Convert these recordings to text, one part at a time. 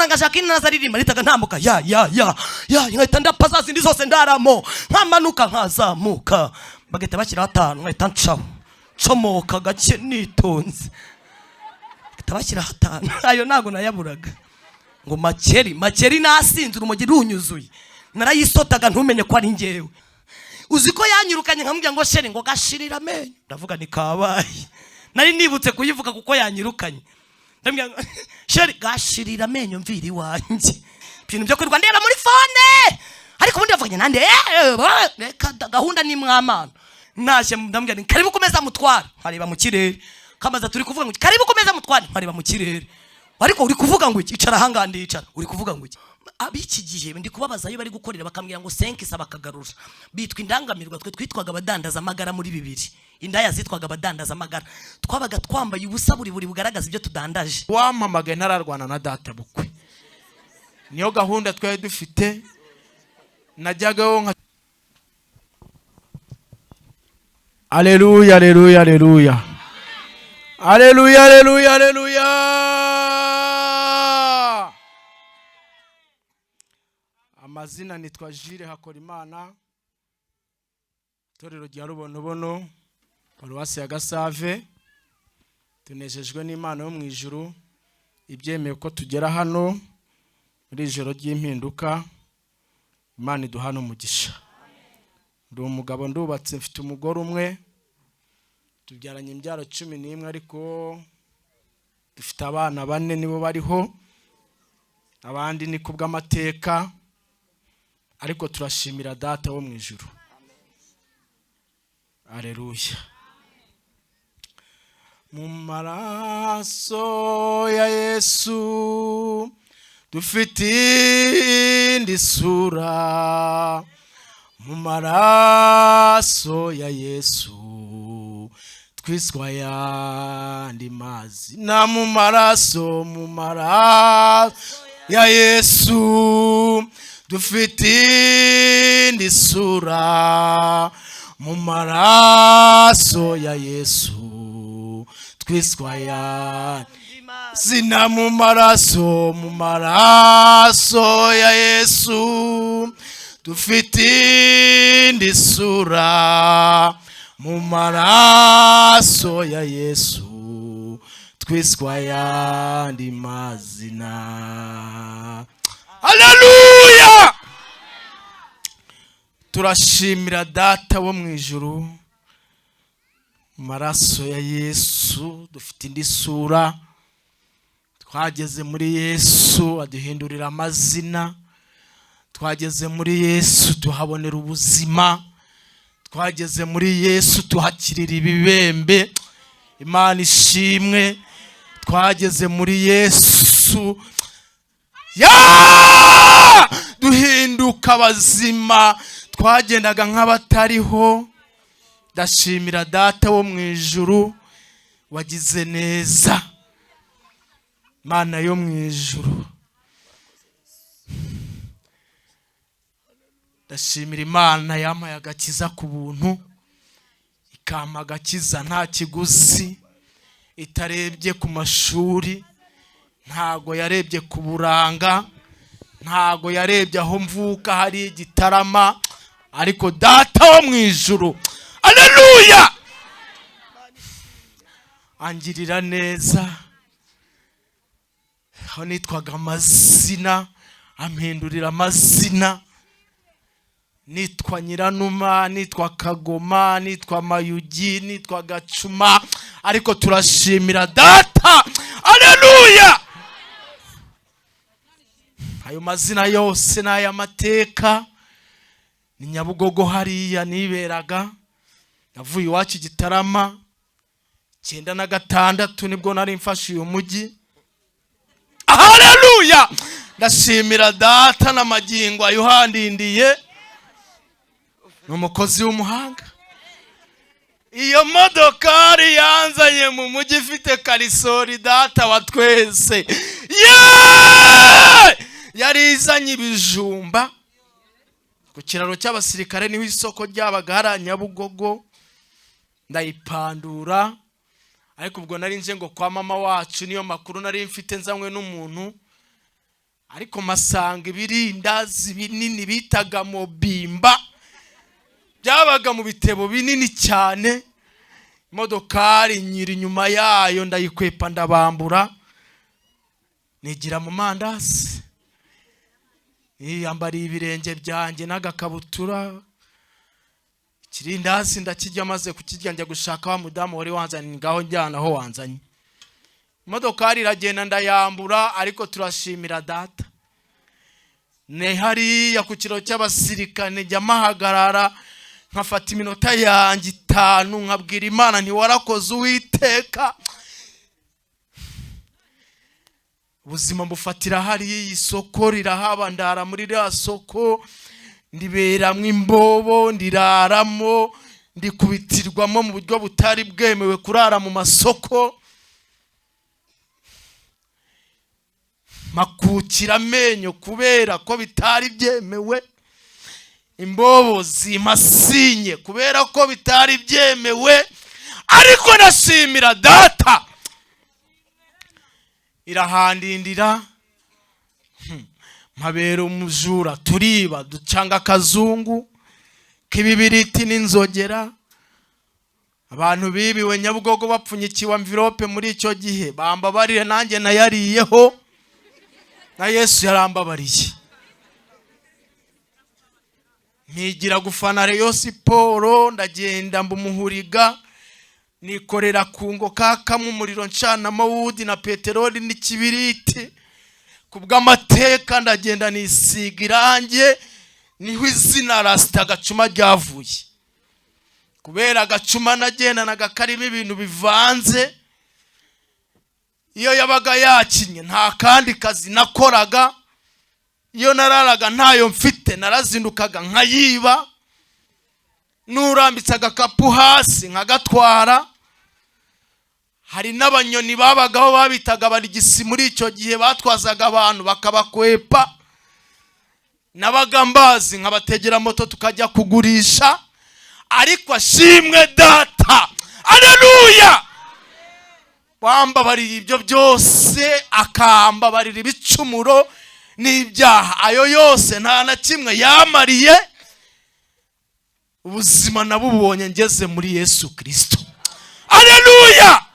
Amafaranga Jacqueline naza aririmba, nahitaga ntambuka ya ya ya ya, nkahita ndapa za zindi zose ndaramo, nkamanuka nkazamuka, bagahita bashyiraho 5, nkahita ncaho ncomoka gake nitonze, bagahita bashyiraho 5. Ayo ntabwo nayaburaga. Ngo makeri makeri, nasinze urumogi runyuzuye, narayisotaga ntumenye ko ari njyewe. Uzi ko yanyirukanye, nkamubwira ngo chéri, ngo gashirira amenyo. Ndavuga ni kabaye, nari nibutse kuyivuga kuko yanyirukanye. Ndamubwira ngo chéri, gashirira amenyo, mvira iwanjye, ibintu byo kwirirwa ndeba muri phone. Ariko ubundi yavuganye nande? Reka da, gahunda ni mwamana. Ntashye ndamubwira nti karibu kumeza mutware, nkareba mu kirere. Kamaza turi kuvuga ngo iki? Karibu kumeza mutware, nkareba mu kirere. Ariko uri kuvuga ngo iki? Icara ahangaha, ndicara. Uri kuvuga ngo iki? Ab'iki gihe ndi kubabaza ayo bari gukorera, bakambwira ngo senkisa, bakagarura. Bitwa indangamirwa, twe twitwaga abadandaza amagara. Muri 2000 indaya zitwaga abadandaza amagara. Twabaga twambaye ubusa buri buri bugaragaza ibyo tudandaje. Wampamagaye ntararwana na data bukwe, niyo gahunda twari dufite, najyagaho nka aleluya, aleluya, aleluya, aleluya, aleluya, aleluya. Amazina nitwa Jire Hakorimana, itorero rya Rubonobono, paruwasi ya Gasave. Tunejejwe n'Imana yo mu ijuru ibyemeye ko tugera hano muri ijoro ry'impinduka. Imana iduha n'umugisha. Ndi umugabo, ndubatse, mfite umugore umwe, tubyaranye imbyaro 11, ariko dufite abana 4 nibo bariho, abandi ni kubw'amateka, ariko turashimira Data wo mu ijuru. Aleluya. Mu maraso ya Yesu dufite indi sura, mu maraso ya Yesu twiswa yandi mazina, mu maraso, mu maraso ya Yesu dufite indi sura, mu maraso ya Yesu twiswa yandi zina, mu maraso, mu maraso ya Yesu dufite indi sura, mu maraso ya Yesu twiswa yandi mazina. Haleluya. Turashimira Data wo mu ijuru, mu maraso ya Yesu dufite indi sura. Twageze muri Yesu aduhindurira amazina, twageze muri Yesu tuhabonera ubuzima, twageze muri Yesu tuhakirira ibibembe. Imana ishimwe. Twageze muri Yesu ya duhinduka abazima, twagendaga nk'abatariho. Ndashimira Data wo mu ijuru wagize neza, Mana yo mu ijuru. Ndashimira Imana yampaye agakiza ku buntu, ikampa agakiza nta kiguzi, itarebye ku mashuri, ntago yarebye ku buranga, ntago yarebye aho mvuka hari Igitarama, ariko Data wo mu ijuru, aleluya, angirira neza. Aho nitwaga amazina ampindurira amazina, nitwa Nyiranuma, nitwa Kagoma, nitwa Mayugi, nitwa Gacuma, ariko turashimira Data, aleluya. Ayo mazina yose ni ay'amateka. Ni Nyabugogo hariya niberaga, navuye iwacu Igitarama 96, nibwo nari mfashe uyu mujyi. Haleluya. Ndashimira Data n'amagingo ayuhandindiye, ni umukozi w'umuhanga. Iyo modokari yanzanye mu mujyi ifite karisori, Data wa twese yeee! Yari izanye ibijumba ku kiraro cy'abasirikare, niho isoko ryabaga hariya Nyabugogo. Ndayipandura, ariko ubwo nari nje ngo kwa mama wacu, niyo makuru nari mfite, nzanywe n'umuntu. Ariko masanga ibirindazi binini bitaga mobimba byabaga mu bitebo binini cyane. Imodokari nyiri inyuma yayo ndayikwepa, ndabambura, nigira mu mandazi, niyambariye ibirenge byanjye n'agakabutura. Ikirindazi ndakirya. Maze kukirya, njya gushaka wa mudamu wari wanzanye, ngaho njyana aho wanzanye. Imodokari iragenda, ndayambura. Ariko turashimira Data, ni hariya ku kiro cy'abasirikane njya mpahagarara, nkafata iminota yanjye 5, nkabwira Imana ntiwarakoze Uwiteka. Ubuzima mbufatira hariya, isoko rirahaba, ndara muri ririya soko, ndiberamo imbobo, ndiraramo, ndikubitirwamo mu buryo butari bwemewe kurara mu masoko, makukira amenyo kubera ko bitari byemewe, imbobo zimasinye kubera ko bitari byemewe. Ariko ndashimira Data, irahandindira, mpabera umujura, turiba, ducanga akazungu k'ibibiriti n'inzogera. Abantu bibiwe Nyabugogo bapfunyikiwe amvirope muri icyo gihe bambabarire, nanjye nayariyeho, na Yesu yarambabariye. Nkigira gufana Rayon Siporo, ndagenda mba umuhuriga, nikorera kungo kakamwe umuriro, ncanamo wudi na peteroli n'ikibiriti. Ku bw'amateka ndagenda nisiga irange, niho izina Rasita Agacuma ryavuye, kubera agacuma nagendanaga karimo ibintu bivanze. Iyo yabaga yakinye, nta kandi kazi nakoraga. Iyo nararaga ntayo mfite, narazindukaga nkayiba, n'urambitse agakapu hasi nkagatwara. Hari n'abanyoni babagaho babitaga abarigisi muri icyo gihe, batwazaga abantu bakabakwepa. Nabaga mbazi, nkabategera moto tukajya kugurisha. Ariko ashimwe Data, aleluya, wambabariye ibyo byose, akambabarira ibicumuro n'ibyaha. Ayo yose nta na kimwe yamariye. Ubuzima nabubonye ngeze muri Yesu Kirisito, aleluya.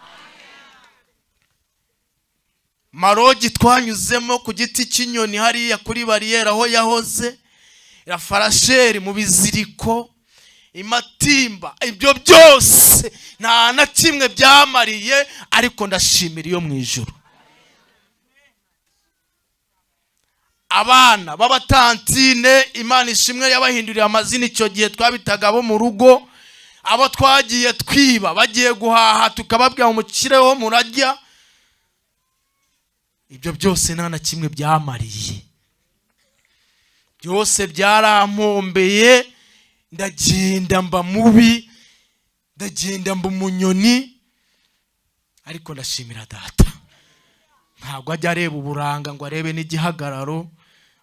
Marogi twanyuzemo ku giti cy'inyoni hariya kuri bariyeri aho yahoze rafarasheri, mu biziriko, imatimba, ibyo byose nta na kimwe byamariye. Ariko ndashimira iyo mu ijuru. Abana b'abatantine, Imana ishimwe yabahinduriye amazina. Icyo gihe twabitaga abo mu rugo, abo twagiye twiba bagiye guhaha, tukababwira ngo mukireho murajya. Ibyo byose nta na kimwe byamariye, byose byarampombeye. Ndagenda mba mubi, ndagenda mba umunyoni. Ariko ndashimira Data, ntabwo ajya areba uburanga ngo arebe n'igihagararo,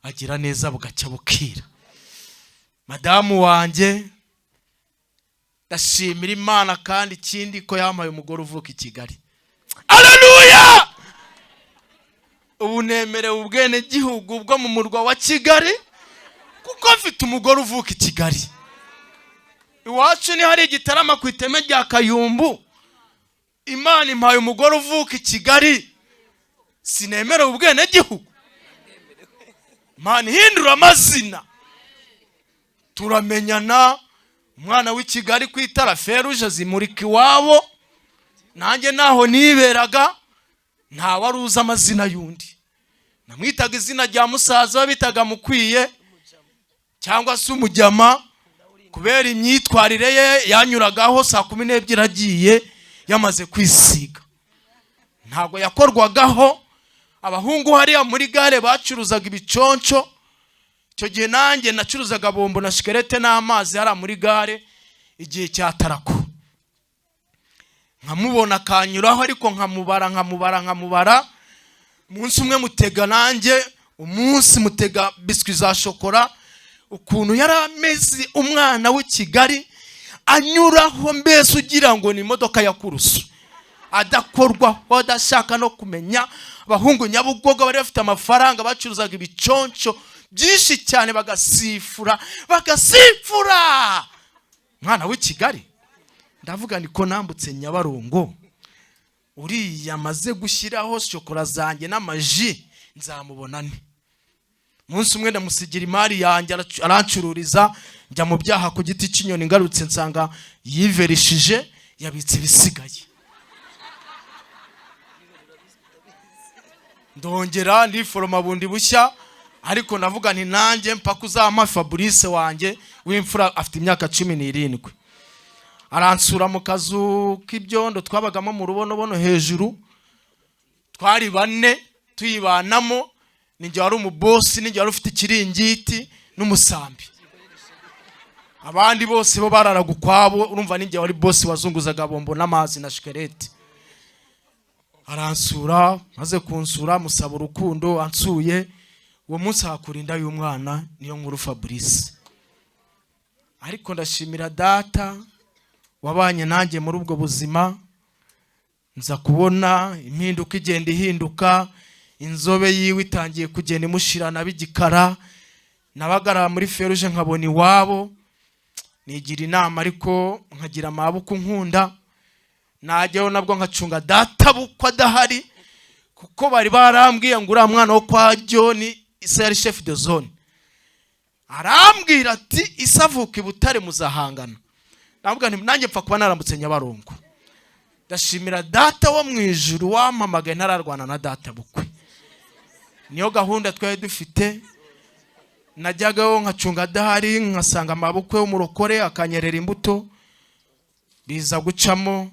agira neza bugacya bukira. Madamu wanjye, ndashimira Imana kandi ikindi ko yampaye umugore uvuka i Kigali, aleluya. Ubu nemerewe ubwenegihugu bwo mu murwa wa Kigali kuko mfite umugore uvuka i Kigali. Iwacu ni hari igitarama ku iteme rya Kayumbu. Imana impaye umugore uvuka i Kigali, sinemerewe ubwenegihugu? Imana ihindura amazina, turamenyana. Umwana w'i Kigali ku itara feruje zimurika iwabo, nanjye naho niberaga, nta wari uzi amazina y'undi. Namwitaga izina rya musaza we bitaga Mukwiye cyangwa se Umujyama, kubera imyitwarire ye. Yanyuragaho saa 12 agiye yamaze kwisiga, ntabwo yakorwagaho. Abahungu hariya muri gare bacuruzaga ibiconco. Icyo gihe nanjye nacuruzaga bombo na shikarete n'amazi hariya muri gare igihe cya tarako. Nkamubona akanyuraho, ariko nkamubara, nkamubara, nkamubara. Umunsi umwe mutega nanjye, umunsi mutega biswi za shokora. Ukuntu yari ameze, umwana w'i Kigali anyuraho, mbese ugira ngo ni imodoka ya kurusu. Adakorwaho, adashaka no kumenya. Abahungu Nyabugogo bari bafite amafaranga, bacuruzaga ibiconco byinshi cyane, bagasifura, bagasifura. Mwana w'i Kigali, ndavuga niko nambutse Nyabarongo, uriya amaze gushyiraho shokora zanjye n'amaji, nzamubona nte? Umunsi umwe ndamusigira imari yanjye, arancururiza, njya mu byaha ku giti cy'inyoni. Ngarutse nsanga yiverishije, yabitse ibisigaye. Ndongera ndiforoma bundi bushya, ariko ndavuga nti nanjye mpaka uzampa Fabrice wanjye w'imfura, afite imyaka 17. Aransura mu kazu k'ibyondo twabagamo mu Rubonobono hejuru. Twari bane tuyibanamo, ninjye wari umubosi, ninjye wari ufite ikiringiti n'umusambi, abandi bose bo bararaga ukwabo. Urumva ninjye wari bosi, wazunguzaga bombo n'amazi na shikarete. Aransura, maze kunsura musaba urukundo. Ansuye uwo munsi ahakura inda y'umwana, niyo nkuru Fabrice. Ariko ndashimira data wabanye nanjye muri ubwo buzima. Nza kubona impinduka igenda ihinduka, inzobe yiwe itangiye kugenda imushirana b'igikara. Nabagarara muri feruje nkabona iwabo, nigira inama, ariko nkagira amaboko nkunda najyayo nabwo nkacunga data bukwe adahari, kuko bari barambwiye ngo uriya mwana wo kwa John, ise yari chef de zone, arambwira ati ise avuka i Butare, muzahangana. Ndavuga nti nanjye mpfa kuba narambutse Nyabarongo. Ndashimira data wo mu ijuru wampamagaye ntararwana na data bukwe. Niyo gahunda twari dufite. Najyagayo nkacunga adahari, nkasanga amabukwe w'umurokore akanyerera imbuto. Biza gucamo,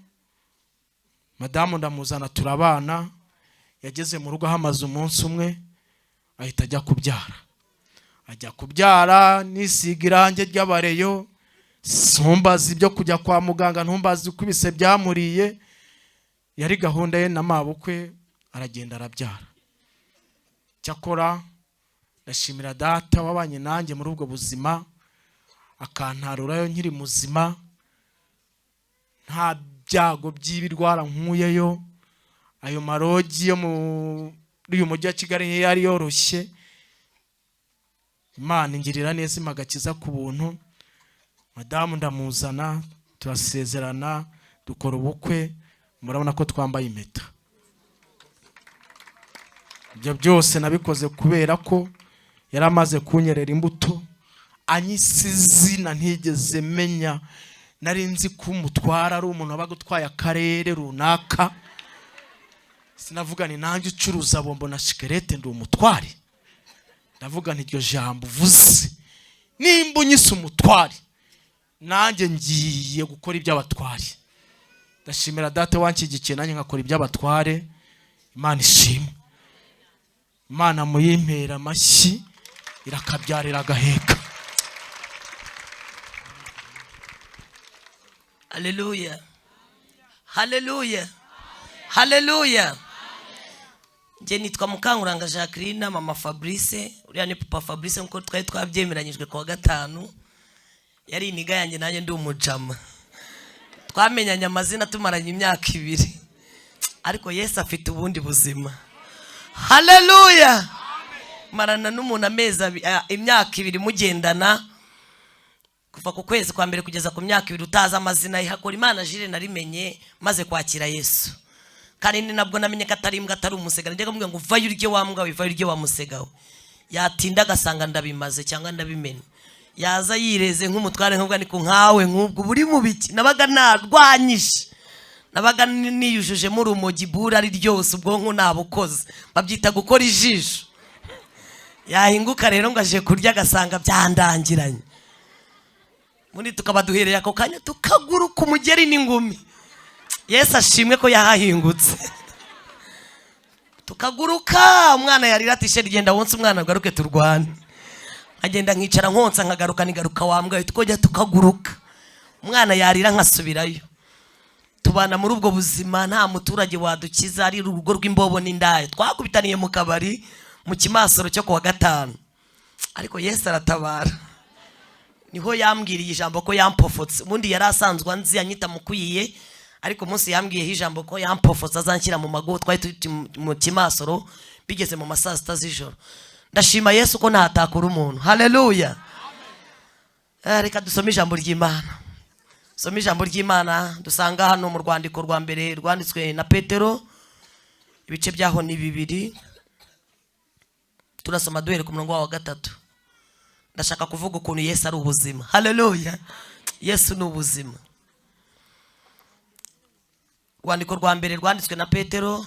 madamu ndamuzana, turabana. Yageze mu rugo ahamaze umunsi umwe ahita ajya kubyara. Ajya kubyara, nisiga irangi ry'abareyo. Ntumbaze ibyo kujya kwa muganga, ntumbaze uko ibise byamuriye, yari gahunda ye na mabukwe. Aragenda arabyara. Cyakora ndashimira data wabanye nanjye muri ubwo buzima, akantarurayo nkiri muzima, nta byago by'ibirwara nkuyeyo. Ayo marogi yo muri uyu mujyi wa Kigali yari yoroshye. Imana ingirira neza, impa agakiza ku buntu. Madamu ndamuzana, turasezerana, dukora ubukwe, murabona ko twambaye impeta. Ibyo byose nabikoze kubera ko yari amaze kunyerera imbuto, anyise izina ntigeze menya. Nari nzi ko umutwara ari umuntu wabaga utwaye akarere runaka. Sinavuga ni nanjye ucuruza bombo na shikarete ndi umutware? Ndavuga nti iryo jambo uvuze, nimba unyise umutware, nanjye ngiye gukora iby'abatware. Ndashimira data wanshyigikiye, nanjye nkakora iby'abatware. Imana ishimwe, Imana muyimpera amashyi, irakabyarira agaheka. Haleluya, haleluya, haleluya! Njye nitwa Mukankuranga Jacqueline, mama Fabrice. Uriya ni papa Fabrice, nkuko twari twabyemeranyijwe kuwa gatanu. Yari iniga yanjye, nanjye ndi umujama. Twamenyanye amazina tumaranye imyaka 2, ariko Yesu afite ubundi buzima. Haleluya! Marana n'umuntu amezi imyaka 2 mugendana, kuva ku kwezi kwa mbere kugeza ku myaka 2 utazi amazina ye. Hakora Imana Jire narimenye maze kwakira Yesu, kandi ni nabwo namenye ko atari imbwa, atari umusega. Najyaga mubwira ngo vayo urye wa mbwa we, vayo urye wa musega we. Yatinda agasanga ndabimaze cyangwa ndabimena. Yaza yireze nk'umutware, nk'ubwo ariko nkawe nk'ubwo buri mu biki. Nabaga narwanyije, nabaga niyujujemo urumogi bura ari ryose, ubwonko nabukoze, babyita gukora ijisho. Yahinguka rero ngo aje kurya, agasanga byandangiranye. Ubundi tukaba duhereye ako kanya tukaguruka umugeri n'ingumi. Yesu ashimwe ko yahahingutse. Tukaguruka, umwana yarira ati sheri genda wonse umwana agaruke turwane. Nkagenda nkicara nkonsa, nkagaruka nigaruka wambwaye, tukongera tukaguruka. Umwana yarira nkasubirayo. Tubana muri ubwo buzima, nta muturage wadukiza, ari urugo rw'imbobo n'indaya. Twakubitaniye mu kabari mu kimasoro cyo kuwa gatanu, ariko Yesu aratabara. Niho yambwiriye ijambo ko yampofotse. Ubundi yari asanzwe anzi, anyita mukwiye, Ariko umunsi yambwiyeho ijambo ko yampofotse azanshyira mu mago, twari turi mu Kimasoro, bigeze mu ma saa 6 z'ijoro. Ndashima Yesu ko ntatakura umuntu. Haleluya! Reka dusome ijambo ry'Imana. Dusome ijambo ry'Imana dusanga hano mu rwandiko rwa mbere rwanditswe na Petero, ibice byaho ni 2. Turasoma duhere ku murongo wa 3. Ndashaka kuvuga ukuntu Yesu ari ubuzima. Haleluya! Yesu ni ubuzima. Urwandiko rwa mbere rwanditswe na Petero,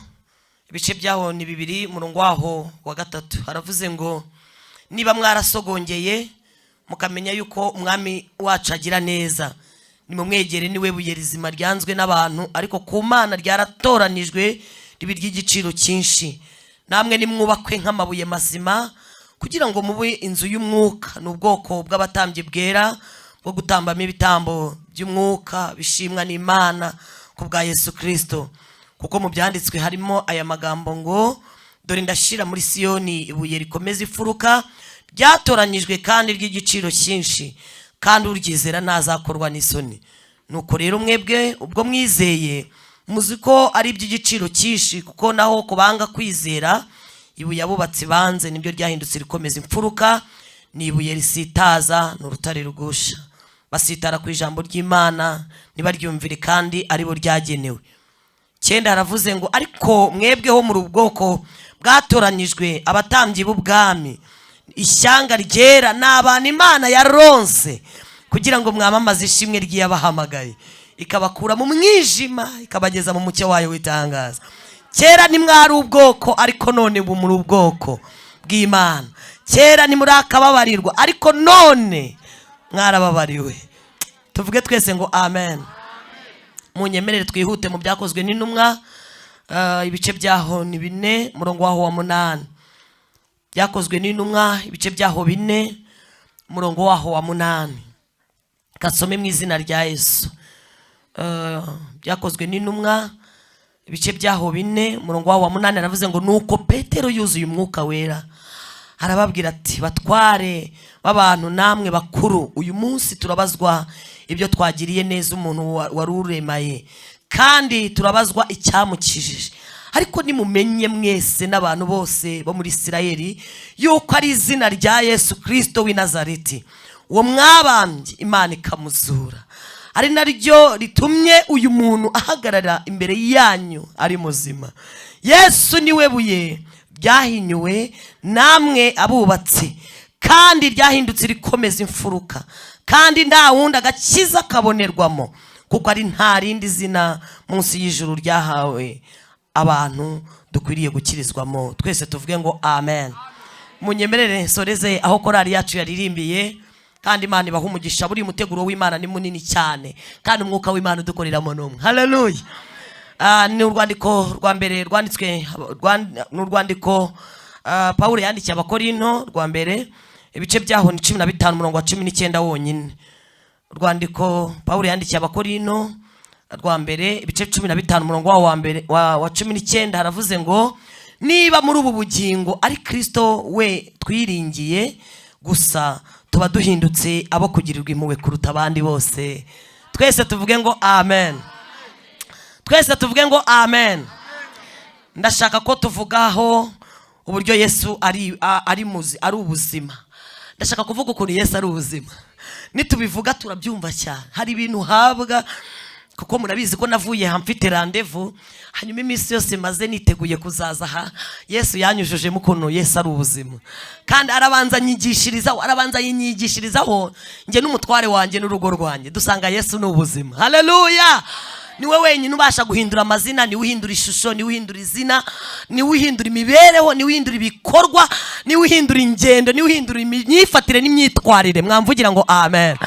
ibice byaho ni 2, umurongo waho wa 3, haravuze ngo: "Niba mwarasogongeye mukamenya yuko Umwami wacu agira neza, nimumwegere. Niwe buye rizima ryanzwe n'abantu, ariko ku Mana ryaratoranijwe riba ry'igiciro cyinshi. Namwe nimwubakwe nk'amabuye mazima, kugira ngo mube inzu y'umwuka, ni ubwoko bw'abatambyi bwera bwo gutambamo ibitambo by'umwuka bishimwa n'Imana ku bwa Yesu Kirisito. Kuko mu byanditswe harimo aya magambo ngo: 'Dore ndashyira muri Siyoni ibuye rikomeza imfuruka, ryatoranyijwe kandi ry'igiciro cyinshi, kandi uryizera ntazakorwa n'isoni.' Nuko rero mwebwe ubwo mwizeye, muzi ko ari iby'igiciro cyinshi. Kuko naho kubanga kwizera, ibuye abubatsi banze nibyo ryahindutse rikomeza imfuruka, ni ibuye risitaza, ni urutare rugusha. Basitara ku ijambo ry'Imana ntibaryumvire, kandi aribo ryagenewe." 9 haravuze ngo: "Ariko mwebweho muri ubwoko bwatoranyijwe, abatambyi b'ubwami, ishyanga ryera, ni abantu Imana yaronse, kugira ngo mwamamaze ishimwe ry'iyabahamagaye ikabakura mu mwijima ikabageza mu mucyo wayo w'itangaza. Kera ntimwari ubwoko, ariko none ubu muri ubwoko bw'Imana. Kera ntimurakababarirwa, ariko none mwarababariwe." Tuvuge twese ngo amen. Munyemerere twihute mu Byakozwe n'Intumwa, ibice byaho ni 4, umurongo waho wa 8. Byakozwe n'Intumwa, ibice byaho 4, umurongo waho wa 8. Kasome mu izina rya Yesu. Byakozwe n'Intumwa, ibice byaho 4, umurongo waho wa 8, aravuze ngo: "Nuko Petero yuzuye Umwuka Wera arababwira ati: 'Batware b'abantu namwe bakuru, uyu munsi turabazwa ibyo twagiriye neza umuntu wari uremaye, kandi turabazwa icyamukijije. Ariko nimumenye mwese n'abantu bose bo muri Isirayeli yuko ari izina rya Yesu Kirisito w'i Nazareti, uwo mwabambye Imana ikamuzura, ari naryo ritumye uyu muntu ahagarara imbere yanyu ari muzima. Yesu niwe buye ryahinyuwe namwe abubatsi, kandi ryahindutse rikomeza imfuruka. Kandi nta wundi agakiza kabonerwamo, kuko ari nta rindi zina munsi y'ijuru ryahawe abantu dukwiriye gukirizwamo." Twese tuvuge ngo amen. Munyemerere nsoreze aho korali yacu yaririmbiye, kandi Imana ibaha umugisha. Buri muteguro w'Imana ni munini cyane, kandi Umwuka w'Imana udukoreramo n'umwe. Haleluya! Ni urwandiko rwa mbere rwanditswe, ni urwandiko Pawulo yandikiye Abakorinto rwa mbere, ibice byaho ni 15, umurongo wa 19 wonyine. Urwandiko Pawulo yandikiye Abakorinto rwa mbere, ibice 15, umurongo wawo wa mbere wa 19, haravuze ngo: "Niba muri ubu bugingo ari Kirisito we twiringiye gusa, tuba duhindutse abo kugirirwa impuhwe kuruta abandi bose." Twese tuvuge ngo amen. Twese tuvuge ngo amen. Ndashaka ko tuvugaho uburyo Yesu ari ubuzima. Ndashaka kuvuga ukuntu Yesu ari ubuzima. Nitubivuga turabyumva cyane. Hari ibintu uhabwa, kuko murabizi ko navuye aha mfite rendez-vous, hanyuma iminsi yose maze niteguye kuzaza aha, Yesu yanyujujemo ukuntu Yesu ari ubuzima. Kandi arabanza anyigishirizaho, arabanza yinyigishirizaho njye n'umutware wanjye n'urugo rwanjye, dusanga Yesu ni ubuzima. Haleluya! Niwe wenyine ubasha guhindura amazina, niwe uhindura ishusho, niwe uhindura izina, niwe uhindura imibereho, niwe uhindura ibikorwa, niwe uhindura ingendo, niwe uhindura imyifatire n'imyitwarire. Mwamvugira ngo amen.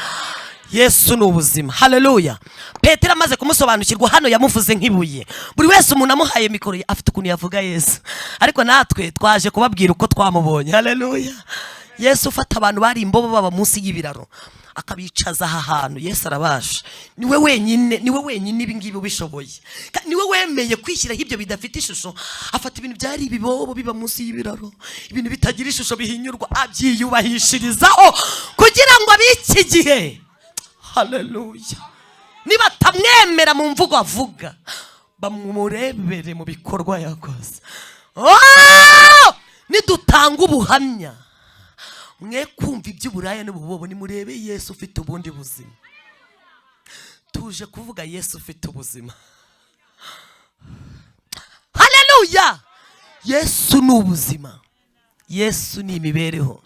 Yesu ni ubuzima. Haleluya! Petero amaze kumusobanukirwa, hano yamuvuze nk'ibuye. Buri wese umuntu amuhaye mikoro afite ukuntu yavuga Yesu, ariko natwe twaje kubabwira uko twamubonye. Haleluya! Yesu ufata abantu bari imbobo baba munsi y'ibiraro akabicaza aha hantu, Yesu arabasha. Niwe wenyine, niwe wenyine ibi ngibi ubishoboye. Niwe wemeye kwishyiraho ibyo bidafite ishusho, afata ibintu byari ibibobo biba munsi y'ibiraro, ibintu bitagira ishusho bihinyurwa, abyiyubahishirizaho kugira ngo ab'iki gihe. Haleluya! Nibatamwemera mu mvugo avuga, bamurebere mu bikorwa yakoze. Oh! Nidutanga ubuhamya, mwe kumva iby'uburaya n'ububobo, nimurebe Yesu ufite ubundi buzima. Tuje kuvuga Yesu ufite ubuzima. Haleluya! Yesu ni ubuzima, Yesu ni imibereho,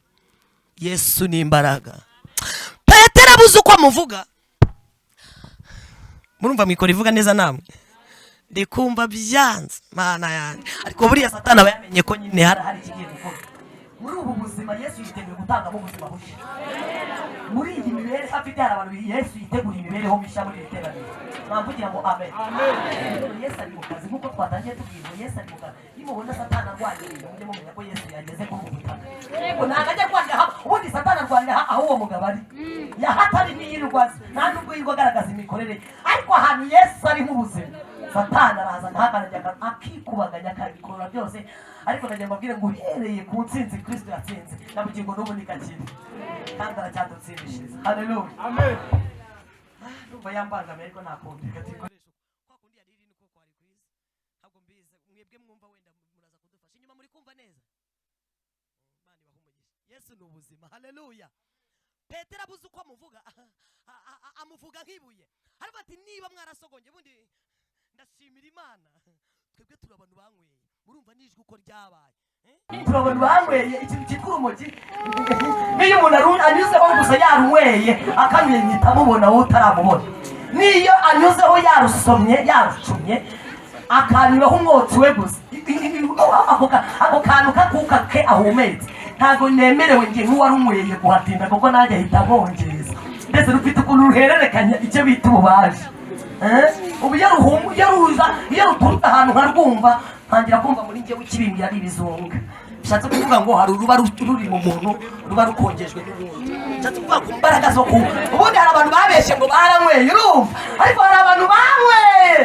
Yesu ni imbaraga. Petero abuze uko amuvuga. Murumva mwikora ivuga neza namwe? Ndi kumva byanze, Mana yanjye. Ariko buriya Satani aba yamenye ko nyine hari ikigiye gukorwa muri ubu buzima. Yesu yiteguye gutangamo ubuzima bushya muri iyi mibereho afite. Hari abantu Yesu yiteguriye imibereho mishya muri iri teraniro. Mwamvugira ngo amen. Yesu ari mu kazi, nk'uko twatangiye tubwirwa. Yesu ari mu kazi. Nimubona Satani arwanya ibintu, mujye mumenya ko Yesu yageze kuri ubu butaka. Ngo ntabwo ajya arwanira hamwe. Ubundi Satani arwanira aho uwo mugabo ari, yahatari ntiyirirwa azi, nta nubwo yirirwa agaragaza imikorere ye. Ariko ahantu Yesu ari nk'ubuzima, Satani araza ntahagarage, akikubaganya, akabikurura byose. Ariko ndagira mbabwire ngo uhereye ku ntsinzi Kristo yatsinze, na bugingo n'ubu nikakiri, kandi aracyadutsindishiriza. Haleluya! Amen. Ndumva yambangamiye, ariko nta kundi, reka tuyikoreshe uko. Kwa kundi yari iri niko kwari kwiza. Ntabwo mbizi, mwebwe mwumva wenda muraza kudufasha inyuma. Muri kumva neza? Imana ibahe umugisha. Yesu ni ubuzima. Haleluya! Petero abuze uko amuvuga, amuvuga nk'ibuye. Aravuga ati: "Niba mwarasogongeye." Ubundi ndashimira Imana, twebwe turi abantu banyweye. Murumva nijwi uko ryabaye, eh? Turi abantu banyweye ikintu cyitwa urumogi. Niyo umuntu anyuzeho gusa yarunyweye akanyweye, mpita mubona wowe utaramubona. Niyo anyuzeho yarusomye, yarucumye, akanyuraho umwotsi we gusa, ako kantu kakuka ke ahumetse, ntabwo nemerewe njye nk'uwarunyweye kuhatinda, kuko nanjye ahita nkongeza. Ndetse rufite ukuntu ruhererekanya icyo bita ububaji. Eh? Ubu iyo iyo ruza, iyo ruturutse ahantu nkarwumva, ntangira kumva muri njyewe ikibimbye ari ibizunga. Bishatse kuvuga ngo hari uruba ruri mu muntu, ruba rukongejwe n'ubundi. Bishatse kuvuga ku mbaraga zo kunywa. Ubundi hari abantu babeshye ngo baranyweye, urumva? Ariko hari abantu banyweye.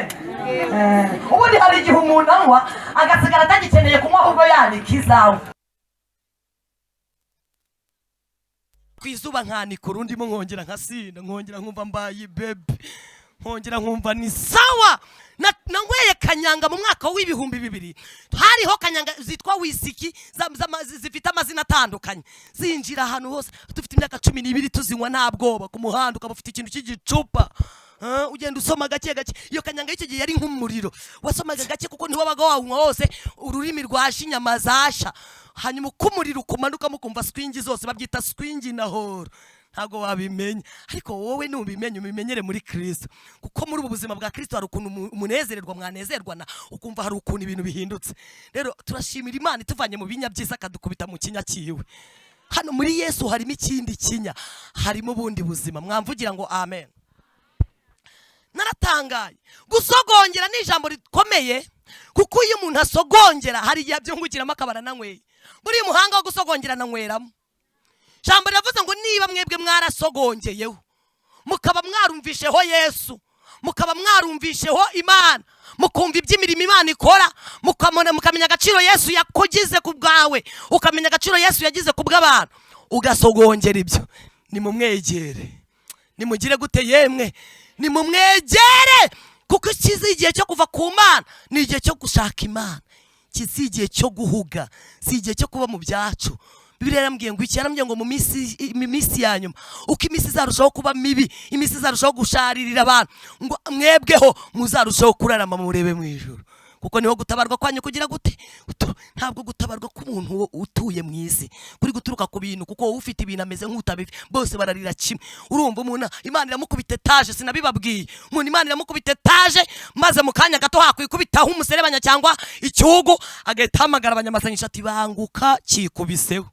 Ubundi hari igihe umuntu anywa agasigara atagikeneye kunywa, ahubwo yanika izawe ku izuba, nkanika urundimo, nkongera nkasinda, nkongera nkumva mbaye bebe, nkongera nkumva ni sawa. Nanyweye kanyanga mu mwaka w'2000. Hariho kanyanga zitwa wisiki zifite amazina atandukanye, zinjira ahantu hose. Dufite imyaka 12, tuzinywa nta bwoba. Ku muhanda ukaba ufite ikintu cy'igicupa. Ugenda usoma gake gake. Iyo kanyanga y'icyo gihe yari nk'umuriro. Wasomaga gake kuko ntiwabaga wawunywa wose, ururimi rwasha, inyama zasha. Hanyuma uko umuriro ukumanukamo, ukumva swingi zose, babyita swingi na horo, ntabwo wabimenya. Ariko wowe nubimenya, ubimenyere muri Kristo, kuko muri ubu buzima bwa Kristo hari ukuntu umunezererwa, mwanezerwana, ukumva hari ukuntu ibintu bihindutse. Rero turashimira Imana ituvanye mu binya byiza, akadukubita mu kinya cyiwe. Hano muri Yesu harimo ikindi kinya, harimo ubundi buzima. Mwamvugira ngo amen. Naratangaye. Gusogongera ni ijambo rikomeye, kuko iyo umuntu asogongera hari igihe abyungukiramo, akaba arananyweye. Buriya umuhanga wo gusogongera ananyweramo. Ijambo riravuze ngo niba mwebwe mwarasogongeyeho, mukaba mwarumvisheho Yesu, mukaba mwarumvisheho Imana, mukumva iby'imirimo Imana ikora, mukamona, mukamenya agaciro Yesu yakugize ku bwawe, ukamenya agaciro Yesu yagize ku bw'abantu, ugasogongera ibyo, nimumwegere. Nimugire gute yemwe? Nimumwegere, kuko ikizi igihe cyo kuva ku Mana ni igihe cyo gushaka Imana. Iki si igihe cyo guhuga, si igihe cyo kuba mu byacu. Bibiliya yarambwiye ngo iki? Yarambwiye ngo mu minsi ya nyuma, uko iminsi izarushaho kuba mibi, iminsi izarushaho gusharirira abantu, ngo mwebweho muzarushaho kurarama murebe mu ijuru, kuko niho gutabarwa kwanyu kugira gute? Ntabwo gutabarwa k'umuntu utuye mu isi kuri guturuka ku bintu, kuko wowe ufite ibintu ameze nk'utabifite, bose bararira kimwe. Urumva umuntu Imana iramukubita etaje, sinabibabwiye? Umuntu Imana iramukubita etaje, maze mu kanya gato hakwikubitaho umuserebanya cyangwa icyugu, agahita ahamagara abanyamasengesho ati: "Banguka, kikubiseho."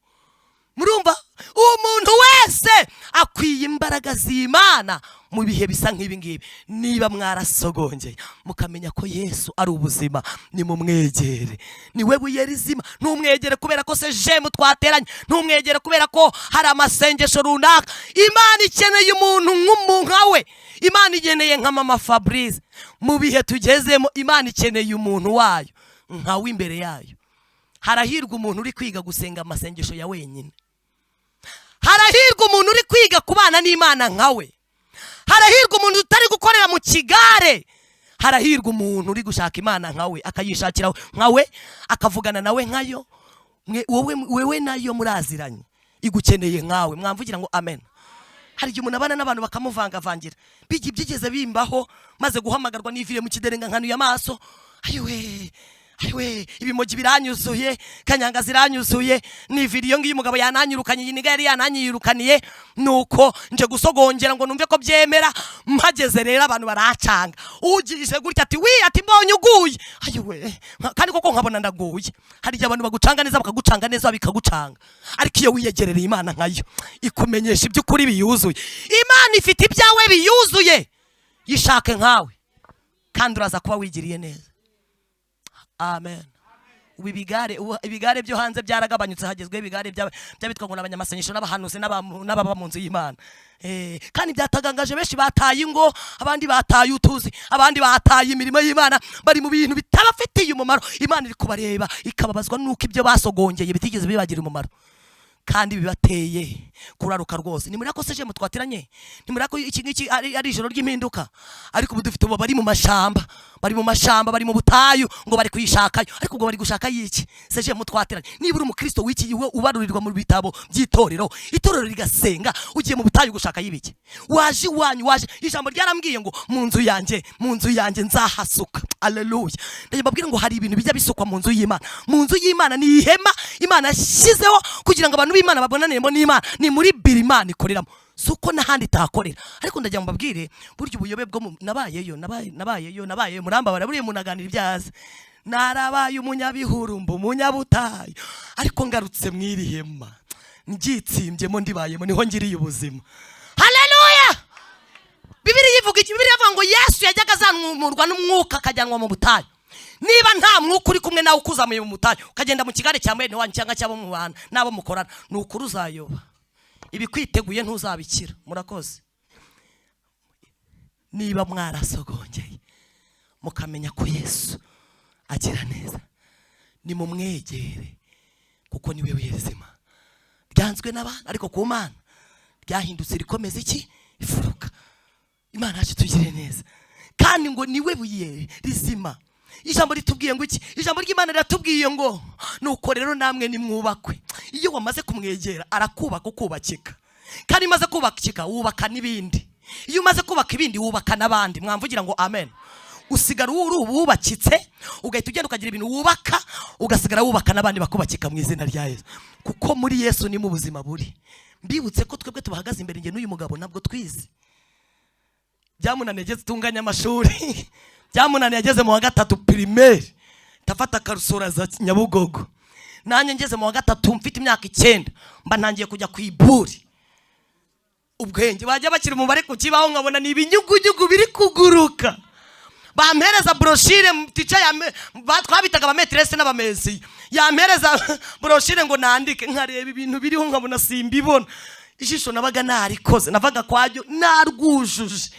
Murumva, umuntu wese akwiye imbaraga z'Imana mu bihe bisa nk'ibi ngibi. Niba mwarasogongeye mukamenya ko Yesu ari ubuzima, nimumwegere. Ni we buye rizima. Ntumwegere kubera ko se jemu twateranye, ntumwegere kubera ko hari amasengesho runaka. Imana ikeneye umuntu nkawe. Imana ikeneye nka mama Fabrice. Mu bihe tugezemo, Imana ikeneye umuntu wayo nkawe imbere yayo. Harahirwa umuntu uri kwiga gusenga amasengesho ya wenyine. Harahirwa umuntu uri kwiga kubana n'Imana nkawe. Harahirwa umuntu uri kwiga kugira Harahirwa umuntu utari gukorera mu kigare. Harahirwa umuntu uri gushaka Imana nkawe, akayishakira nkawe, akavugana nawe nkayo. Wowe, wewe nayo muraziranye, igukeneye nkawe. Mwamvugira ngo amen. Hari igihe umuntu abana n'abantu bakamuvangavangira. Bigi byigeze bimbaho, maze guhamagarwa niviriye mu kiderenga, nkanuye amaso, ayiwe ayiwe, ibimogi biranyuzuye, kanyanga ziranyuzuye, niviriye iyo ngiyo, umugabo yananyirukanye, iyi niga yari yananyirukaniye. Nuko nje gusogongera ngo numve ko byemera. Mpageze rero abantu baracanga, ugije gutya ati wi, ati mbonye uguye, ayiwe, kandi koko nkabona ndaguye. Hari igihe abantu bagucanga neza, bakagucanga neza, bikagucanga, ariko iyo wiyegerereye Imana nkayo, ikumenyesha iby'ukuri biyuzuye. Imana ifite ibyawe biyuzuye, yishake nkawe kandi uraza kuba wigiriye neza. Amen. Ubu ibigare byo hanze byaragabanyutse, hagezweho ibigare by'abitwa ngo ni abanyamasengesho n'abahanuzi n'ababa mu nzu y'Imana. Kandi byatagangaje benshi, bataye ingo, abandi bataye utuzi, abandi bataye imirimo y'Imana, bari mu bintu bitabafitiye umumaro. Imana iri kubareba ikababazwa n'uko ibyo basogongeye bitigeze bibagira umumaro kandi bibateye kuraruka rwose. Ni muri ako seje mutwatiranye, ni muri ako iki ngiki ari ijoro ry'impinduka. Ariko ubu dufite ubu bari mu mashamba, bari mu mashamba, bari mu butayu, ngo bari kuyishakayo, ariko ubwo bari gushaka yiki? Seje mutwatiranye, niba uri umukristo w'iki gihe ubarurirwa mu bitabo by'itorero, itorero rigasenga, ugiye mu butayu gushaka y'ibiki? Waje iwanyu, waje. Ijambo ryarambwiye ngo mu nzu yanjye, mu nzu yanjye nzahasuka. Aleluya! Ndababwira ngo hari ibintu bijya bisukwa mu nzu y'Imana. Mu nzu y'Imana ni ihema Imana yashyizeho kugira ngo abantu b'Imana babonaniremo n'Imana. Ni muri biri Imana ikoreramo, si uko n'ahandi itahakorera. Ariko ndagira ngo mbabwire, burya ubuyobe bwo nabayeyo, nabayeyo, nabayeyo, murambabara. Buriya umuntu aganira ibyo azi. Narabaye umunyabihuru, mba umunyabutayu, ariko ngarutse mu iri hema ndyitsimbyemo, ndibayemo, niho ngiriye ubuzima. Haleluya! Bibiliya ivuga iki? Bibiliya ivuga ngo Yesu yajyaga azamurwa n'umwuka akajyanwa mu butayu. Niba nta mwuka uri kumwe nawe ukuzamuye mu butayu, ukagenda mu kigare cya mwene wanyu cyangwa cy'abo mubana n'abo mukorana, ni ukuri uzayoba, ibikwiteguye ntuzabikira. Murakoze. Niba mwarasogongeye mukamenya ko Yesu agira neza, nimumwegere, kuko niwe w'izima ryanzwe n'abantu, ariko ku Mana ryahindutse rikomeza iki? Ifuruka. Imana yacu tugire neza, kandi ngo niwe buye rizima. Ijambo ritubwiye ngo iki? Ijambo ry'Imana riratubwiye ngo nuko rero namwe nimwubakwe. Iyo wamaze kumwegera arakubaka, ukubakika, kandi umaze kubakika wubaka n'ibindi. Iyo umaze kubaka ibindi wubaka n'abandi. Mwamvugira ngo amen. Usigara uri uwubakitse, ugahita ugenda ukagira ibintu wubaka, ugasigara wubaka n'abandi bakubakika mu izina rya Yesu, kuko muri Yesu ni mu buzima buri. Mbibutse ko twebwe tubahagaze imbere, njye n'uyu mugabo, ntabwo twize. Byamunaniye ageze tunganya amashuri, byamunaniye ageze mu wa gatatu primaire, ndafata akarusura za Nyabugogo. Nanjye ngeze mu wa gatatu mfite imyaka 9, mba ntangiye kujya ku iburi. Ubwenge bajya bakira umubare ku kibaho nkabona ni ibinyugunyugu biri kuguruka. Bampereza brochure, teacher twabitaga abametrese n'abamesi, yampereza brochure ngo nandike, nkareba ibintu biriho nkabona simbibona. Ijisho nabaga narikoze, navaga kwajyo narwujuje.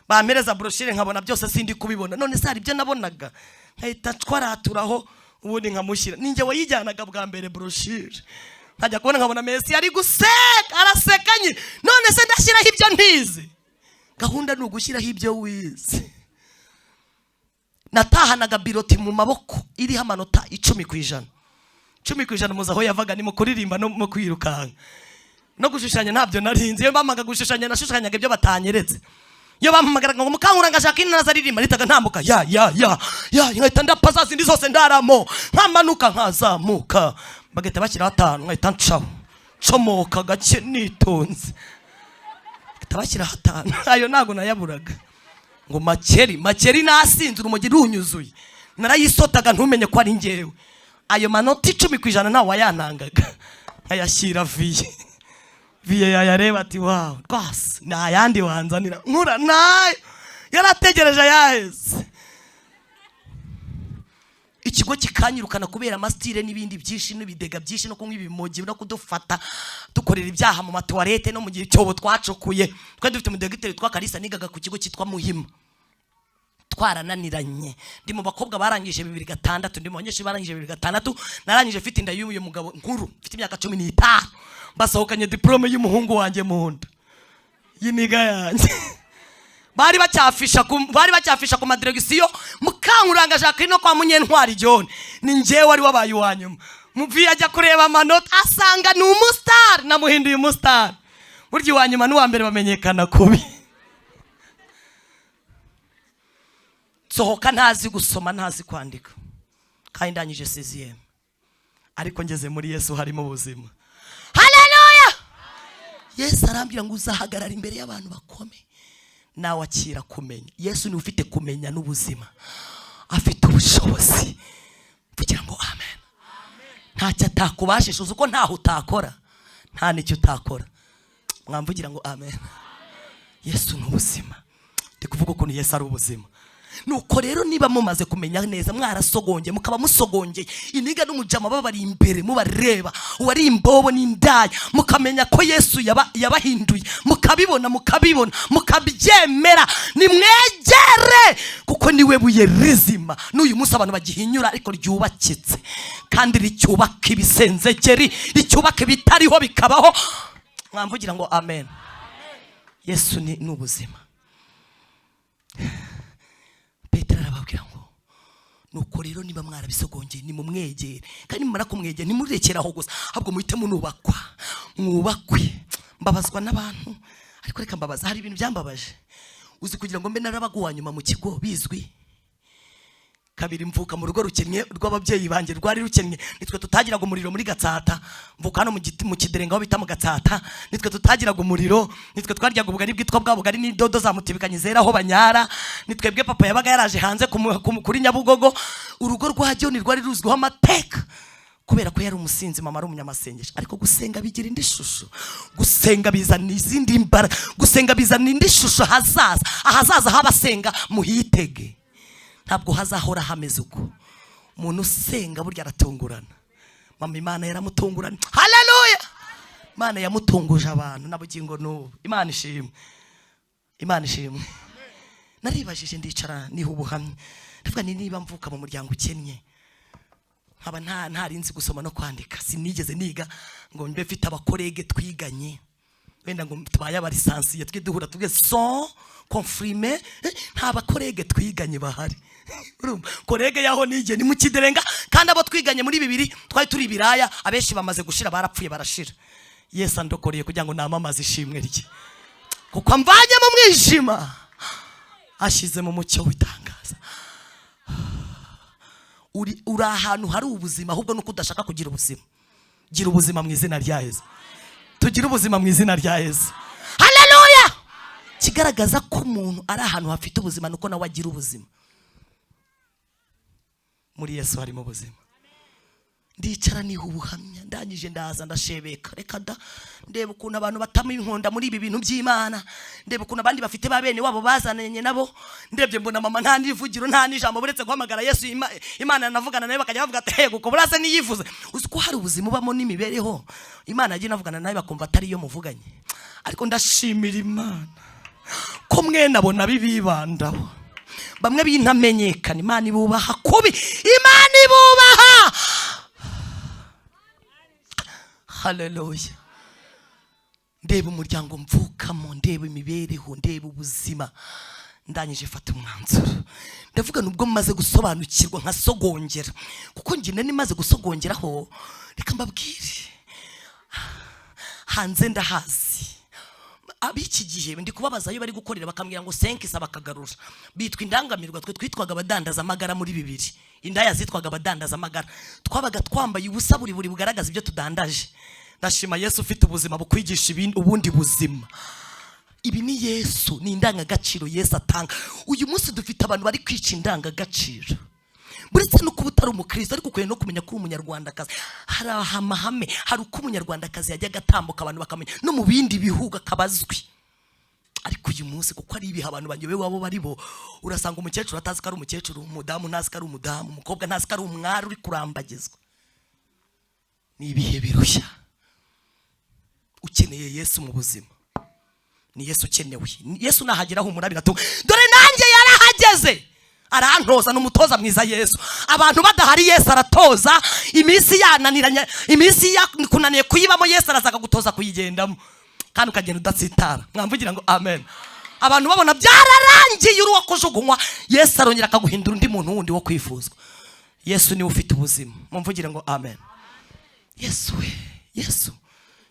Bampereza brochure nkabona byose sindi kubibona. None se hari ibyo nabonaga? Nkahita twaraturaho ubundi nkamushyira. Ninjye wayijyanaga bwa mbere brochure, nkajya kubona nkabona mesi ari guseka, araseka nyine. None se ndashyiraho ibyo ntizi? Gahunda ni ugushyiraho ibyo wize. Natahanaga bulletin mu maboko iriho amanota 10%. 10% muzi aho yavaga? Ni mu kuririmba no mu kwirukanka no gushushanya. Ntabyo narinzi. Iyo bampaga gushushanya, nashushanyaga ibyo batanyeretse. Iyo bampamagaraga ngo Mukankuranga Jacqueline naza aririmba, nahitaga ntambuka ya ya ya ya, nkahita ndapa za zindi zose ndaramo, nkamanuka nkazamuka, bagahita bashyiraho atanu, nkahita ncaho, ncomoka gake nitonze, bagahita bashyiraho atanu. Ayo ntabwo nayaburaga. Ngo makeri makeri, nasinze urumogi runyuzuye, narayisotaga ntumenye ko ari njyewe. Ayo manota 10% ntawe wayantangaga, nkayashyira viye. Viye yayareba ati wawu rwose nta yandi wanzanira nkura nayo yarategereje ayaheze. Ikigo kikanyirukana kubera amasitire n'ibindi byinshi n'ibidega byinshi no kunywa ibimogi no kudufata dukorera ibyaha mu matuwarete no mu gihe cyobo twacukuye. Twari dufite umudogiteri witwa Kalisa, nigaga ku kigo cyitwa Muhima, twarananiranye. Ndi mu bakobwa barangije 2006, ndi mu banyeshuri barangije 2006. Narangije mfite inda y'uyu mugabo nkuru, mfite imyaka 15, basohokanye diplôme y'umuhungu wanjye mu nda y'iniga yanjye. Bari bacyafisha ku madiregisiyo. Mukankuranga Jacqueline no kwa Munyentwari John, ni njyewe wari wabaye uwa nyuma. Muvi ajya kureba amanota, asanga ni umusitari. Namuhinduye umusitari. Burya uwa nyuma n'uwa mbere bamenyekana kubi. Nsohoka ntazi gusoma, ntazi kwandika, kandi ndangije sixième. Ariko ngeze muri Yesu harimo ubuzima. Haleluya! Yesu arambwira ngo uzahagarara imbere y'abantu bakomeye, nawe akira kumenya. Yesu niwe ufite kumenya n'ubuzima, afite ubushobozi. Kugira ngo amen. Ntacyo atakubashisha. Uzi ko ntaho utakora, nta n'icyo utakora. Mwamvugira ngo amen. Yesu ni ubuzima. Ndi kuvuga ukuntu Yesu ari ubuzima. Nuko rero niba mumaze kumenya neza, mwarasogongeye, mukaba musogongeye iniga n'umujama babari imbere, mubareba uwari imbobo n'indaya, mukamenya ko Yesu yabahinduye, mukabibona, mukabibona, mukabyemera, nimwegere, kuko niwe buye rizima n'uyu munsi abantu bagihinyura, ariko ryubakitse kandi ricyubaka ibisenzekeri, ricyubaka ibitariho bikabaho. Mwamvugira ngo amen. Yesu ni ubuzima. Petero arababwira ngo nuko rero niba mwarabisogongeye, nimumwegere, kandi nimumara kumwegera ntimurekere aho gusa, ahubwo muhite munubakwa, mwubakwe. Mbabazwa n'abantu, ariko reka mbabaza, hari ibintu byambabaje. Uzi kugira ngo mbe narabaga nyuma mu kigo bizwi? Kabiri, mvuka mu rugo rukennye, rw'ababyeyi banjye rwari rukennye. Nitwe tutagiraga umuriro muri Gatsata. Mvuka hano mu Kiderenga, aho bita mu Gatsata. Nitwe tutagiraga umuriro, nitwe twaryaga ubugari bwitwa bwa bugari n'idodo za mutibikanye zera aho banyara. Nitwebwe papa yabaga yaraje hanze kuri Nyabugogo. Urugo rwa Joni rwari ruzwiho amateka kubera ko yari umusinzi, mama ari umunyamasengesho. Ariko gusenga bigira indi shusho, gusenga bizana izindi mbaraga, gusenga bizana indi shusho. Hazaza, ahazaza h'abasenga muhitege, ntabwo hazahora hameze uko. Umuntu usenga burya aratungurana. Mama Imana yaramutunguranye. Haleluya! Imana yamutunguje abantu na bugingo n'ubu. Imana ishimwe, Imana ishimwe. Naribajije, ndicara, niha ubuhamya, ndavuga ni niba mvuka mu muryango ukennye, nkaba ntari nzi gusoma no kwandika, sinigeze niga ngo mbe mfite abacollègues twiganye, wenda ngo tubaye abalicenciés, tujye duhura tuvuge son confirmé, nta bacollègues twiganye bahari. Urumva, collège yaho nigiye ni mu Kiderenga, kandi abo twiganye muri bibiri twari turi ibiraya, abenshi bamaze gushira, barapfuye, barashira. Yesu andokoreye kugira ngo namamaze ishimwe rye, kuko amvanye mu mwijima ashyize mu mucyo w'itangaza. Uri ahantu hari ubuzima, ahubwo nuko udashaka kugira ubuzima. Gira ubuzima mu izina rya Yesu. Tugire ubuzima mu izina rya Yesu. Haleluya! Kigaragaza ko umuntu ari ahantu hafite ubuzima nuko nawe agira ubuzima. Muri Yesu harimo ubuzima. Ndicara, niha ubuhamya, ndangije ndaza ndashebeka. Reka da, ndeba ukuntu abantu batama inkonda muri ibi bintu by'Imana, ndeba ukuntu abandi bafite ba bene wabo bazananye nabo. Ndebye mbona mama nta n'ivugiro, nta n'ijambo, buretse guhamagara Yesu. Imana navugana nawe, bakajya bavuga ati hego, ko burasa niyivuze. Uzi ko hari ubuzima ubamo n'imibereho Imana yagiye inavugana nawe bakumva atari iyo muvuganye? Ariko ndashimira Imana ko mwene abona bibibandaho. Bamwe bintamenyekana, Imana ibubaha kubi, Imana ibubaha. Haleluya! Ndeba umuryango mvukamo, ndeba imibereho, ndeba ubuzima, ndangije fata umwanzuro, ndavuga nubwo maze gusobanukirwa nkasogongera, kuko njye nari maze gusogongeraho. Reka mbabwire, hanze ndahazi. Ab'iki gihe ndi kubabaza ayo bari gukorera, bakambwira ngo senkisa, bakagarura. Bitwa indangamirwa. Twe twitwaga abadandaza amagara muri bibiri. Indaya zitwaga abadandaza amagara. Twabaga twambaye ubusa buri buri bugaragaza ibyo tudandaje. Ndashima Yesu ufite ubuzima bukwigisha ubundi buzima. Ibi ni Yesu, ni indangagaciro Yesu atanga. Uyu munsi dufite abantu bari kwica indangagaciro. Buretse no kuba utari umukristo, ariko ukwiye no kumenya ko uri umunyarwandakazi. Hari amahame, hari uko umunyarwandakazi yajyaga atambuka abantu bakamenya, no mu bindi bihugu akaba azwi. Ariko uyu munsi, kuko ari ibihe abantu banyobewe abo bari bo, urasanga umukecuru atazi ko ari umukecuru, umudamu ntazi ko ari umudamu, umukobwa ntazi ko ari umwari uri kurambagizwa. Ni ibihe birushya. Ukeneye Yesu mu buzima. Ni Yesu ukenewe. Yesu nahagera humura biratunga. Dore nanjye yarahageze, arantoza. Ni umutoza mwiza Yesu. Abantu badahari, Yesu aratoza. Iminsi yananiranye, iminsi yakunaniye kuyibamo, Yesu araza akagutoza kuyigendamo, kandi ukagenda udatsitara. Mwamvugira ngo amen. Abantu babona byararangiye, uri uwo kujugunywa, Yesu arongera akaguhindura undi muntu wundi wo kwifuzwa. Yesu niwe ufite ubuzima. Mumvugire ngo amen. Yesu we, Yesu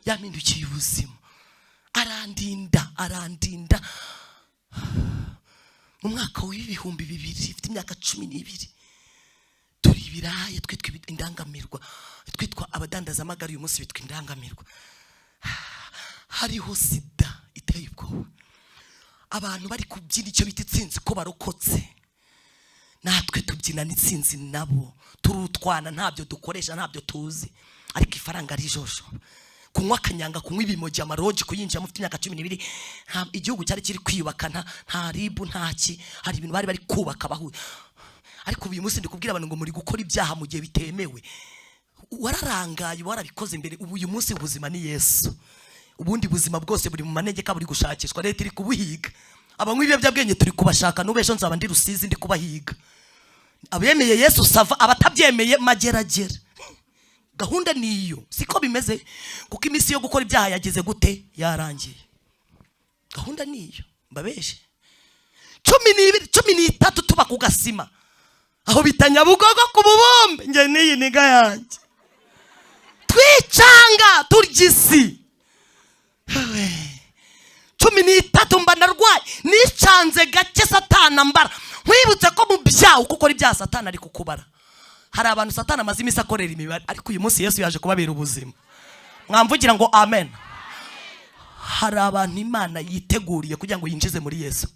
yampindukiye ubuzima, arandinda, arandinda. Mu mwaka w'2000, mfite imyaka 12, turi ibiraya, twitwa indangamirwa, twitwa abadandazamagara, uyu munsi bitwa indangamirwa. Hariho sida iteye ubwoba, abantu bari kubyina icyo bita itsinzi ko barokotse. Natwe tubyina n'itsinzi nabo, turutwana, ntabyo dukoresha, ntabyo tuzi, ariko ifaranga rijojo, kunywa akanyanga, kunywa ibimogi, amaroji, kuyinjiramo ufite imyaka 12. Igihugu cyari kiri kwiyubaka, nta ribu, nta ki, hari ibintu bari bari kubaka bahu. Ariko uyu munsi ndi kubwira abantu ngo muri gukora ibyaha mu gihe bitemewe. Wararangaye, warabikoze mbere. Ubu uyu munsi ubuzima ni Yesu. Ubundi buzima bwose buri mu manegeka, buri gushakishwa, leta iri kubuhiga. Abanywa ibiyobyabwenge turi kubashaka, n'ubu ejo nzaba ndi Rusizi ndi kubahiga. Abemeye Yesu ça va, abatabyemeye mageragere. Gahunda niyo, siko bimeze, kuko iminsi yo gukora ibyaha yagize gute? Yarangiye. Gahunda niyo mbabeshe. 12, 13, tuba ku gasima aho bita Nyabugogo ku Bubumbe, njye n'iyi nigga yanjye twicanga, turya isi. 13 mba narwaye, nicanze gake, Satana mbara. Nkwibutse ko mu byaha, uko ukora ibyaha, Satana ari kukubara. Hari abantu Satana amaze iminsi akorera imibare, ariko uyu munsi Yesu yaje kubabera ubuzima. Mwamvugira ngo amen. Hari abantu Imana yiteguriye kugira ngo yinjize muri Yesu,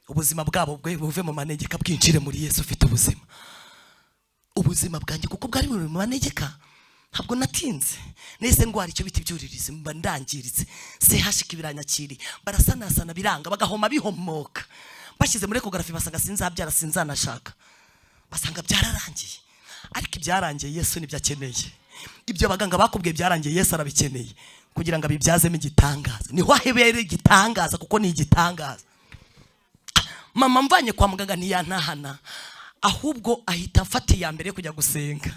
ubuzima bwabo bwe buve mu manegeka bwinjire muri Yesu ufite ubuzima. Ubuzima bwanjye kuko bwari buri mu manegeka, ntabwo natinze, nahise ndwara icyo bita ibyuririzi, mba ndangiritse. Sehashika ibiranyakiriye, barasanasana biranga, bagahoma bihomoka. Bashyize muri échographie basanga sinzabyara, sinzanashaka, basanga byararangiye. Ariko ibyarangiye Yesu nibyo akeneye. Ibyo abaganga bakubwiye byarangiye, Yesu arabikeneye kugira ngo abibyazemo igitangaza. Niho ahebereye igitangaza, kuko ni igitangaza. Mama mvanye kwa muganga ntiyantahana, ahubwo ahita afata iya mbere yo kujya gusenga.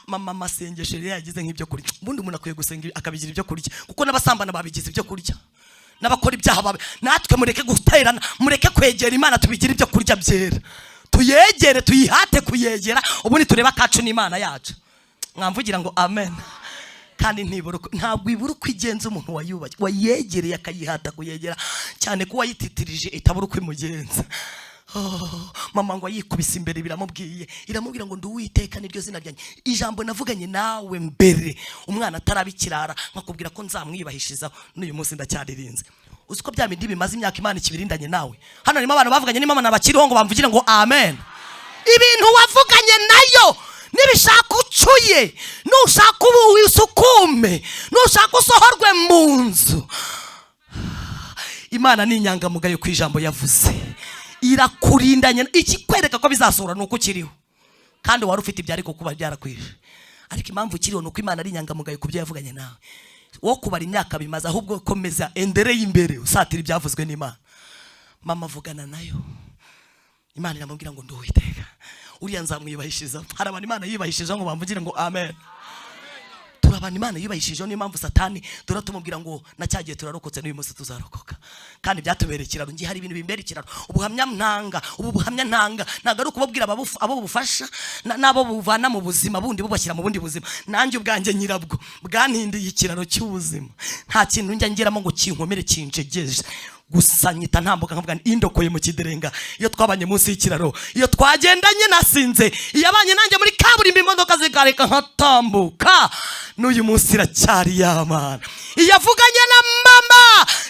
Mama amasengesho rero yagize nk'ibyo kurya. Ubundi umuntu akwiye gusenga akabigira ibyo kurya, kuko n'abasambana babigize ibyo kurya, n'abakora ibyaha babi. Natwe mureke guterana, mureke kwegera Imana, tubigire ibyo kurya byera, tuyegere, tuyihate kuyegera, ubundi turebe akacu n'Imana yacu. Mwamvugira ngo amen. Kandi ntibura ntabwo ibura uko igenza umuntu wayubakiye, wayegereye, akayihata kuyegera cyane, ko wayititirije itabura uko imugenza. Oh, mama ngo ayikubise imbere, biramubwiye, iramubwira ngo: "Ndi Uwiteka, niryo zina ryanjye. Ijambo navuganye nawe mbere umwana ataraba ikirara, nkakubwira ko nzamwiyubahishirizaho, n'uyu munsi ndacyaririnze." Uzi ko bya bindi bimaze imyaka Imana ikibirindanye nawe? Hano harimo abantu bavuganye n'Imana bakiriho ngo bamvugire ngo amen. Ibintu wavuganye nayo, nibishaka ucuye, nushaka ubu wisukume, nushaka usohorwe mu nzu, Imana ni inyangamugayo ku ijambo yavuze, irakurindanye. Ikikwereka ko bizasohora ni uko ukiriho, kandi wari ufite ibyo ariko kuba byarakwije. Ariko impamvu ukiriho ni uko Imana ari inyangamugayo ku byo yavuganye nawe. Wo kubara imyaka bimaze, ahubwo komeza endereye imbere, usatira ibyavuzwe n'Imana. Mama avugana nayo, Imana iramubwira ngo: "Ndi Uwiteka, uriya nzamwiyubahishiriza." Hari abantu Imana yiyubahishije ngo bamvugire ngo amen. Turi abantu Imana yubahishije, niyo mpamvu Satani duhora tumubwira ngo na cya gihe turarokotse, n'uyu munsi tuzarokoka. Kandi byatubereye ikiraro. Ngiye hari ibintu bimbera ikiraro. Ubuhamya ntanga, ubu buhamya ntanga, ntabwo ari ukubabwira abo bufasha n'abo buvana mu buzima bundi bubashyira mu bundi buzima. Nanjye ubwanjye nyirabwo bwantindiye ikiraro cy'ubuzima. Nta kintu njya ngeramo ngo kinkomere, kinjegeje. Gusa nyita ntambuka nkavuga nti: "Indokoye mu kiderenga, iyo twabanye munsi y'ikiraro, iyo twagendanye nasinze, iyo abanye nanjye muri kaburimbo imodoka zikareka nkatambuka, n'uyu munsi iracyari yamana." Iyo avuganye na mama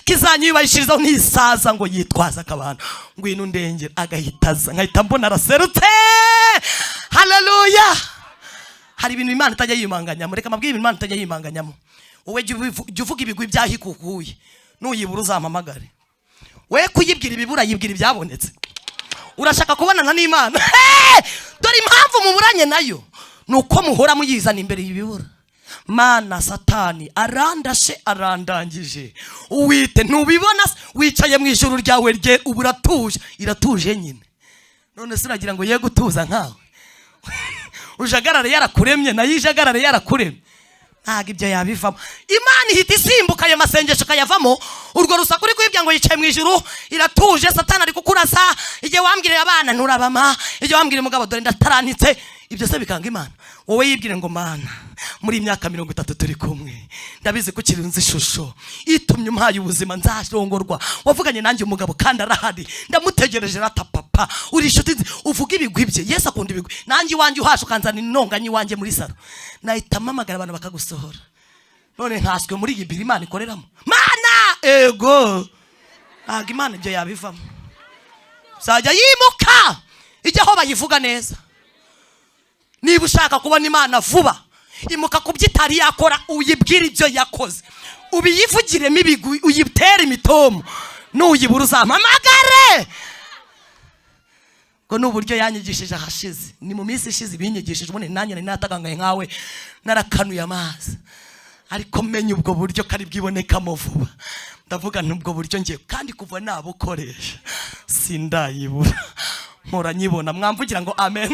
kizanyubahishirizaho, ntisaza ngo yitwaze akabana, ngwino ndengera, agahita aza, nkahita mbona araserutse. Haleluya! Hari ibintu Imana itajya yimanganyamo. Reka mbabwire ibintu Imana itajya yimanganyamo. Wowe jya uvuga ibigwi by'aho ikukuye, nuyibura uzampamagare. We kuyibwira ibibura, yibwira ibyabonetse. Urashaka kubonana n'Imana? Hey! Dore impamvu muburanye nayo ni uko muhora muyizana imbere y'ibibura. Mana, Satani arandashe, arandangije. Uwite ntubibona se? Wicaye mu ijuru ryawe rye, ubu uratuje. Iratuje nyine. None se uragira ngo ye gutuza nkawe? Ujagarare yarakuremye, nayo ijagarare yarakuremye. Ntabwo ibyo yabivamo. Imana ihita isimbuka ayo masengesho ikayavamo. Urwo rusaku uri kwibwira ngo yicaye mu ijuru iratuje, Satani ari kukurasa. Igihe wambwirira abana nturabama, igihe wambwirira umugabo dore ndatarantitse, ibyo se bikanga Imana? Wowe yibwire ngo: "Mana, muri iyi myaka 30 turi kumwe, ndabizi ko ukiri nzi ishusho itumye umpaye ubuzima. Nzarongorwa, wavuganye nanjye umugabo kandi arahari, ndamutegereje." Rata papa, uri inshuti uvuga ibigwi bye. Yesu akunda ibigwi. Nanjye iwanjye uhashe ukanzana intonganya iwanjye muri salo, nahita mpamagara abantu bakagusohora. None nkaswe muri iyi biro Imana ikoreramo. Mana, ego, ntabwo Imana ibyo yabivamo. Zajya yimuka ijya aho bayivuga neza. Niba ushaka kubona Imana vuba, imuka ku byo itari yakora, uyibwire ibyo yakoze, ubiyivugiremo ibigwi, uyitere imitomo. Nuyibura uzampamagare. Ngo ni uburyo yanyigishije ahashize, ni mu minsi ishize ibinyigishije. Ubundi nanjye nari natagangaye nkawe, narakanuye amazi, ariko menya ubwo buryo kari bwibonekamo vuba. Ndavuga nti ubwo buryo ngiye, kandi kuva nabukoresha sindayibura, mpora nyibona. Mwamvugira ngo amen.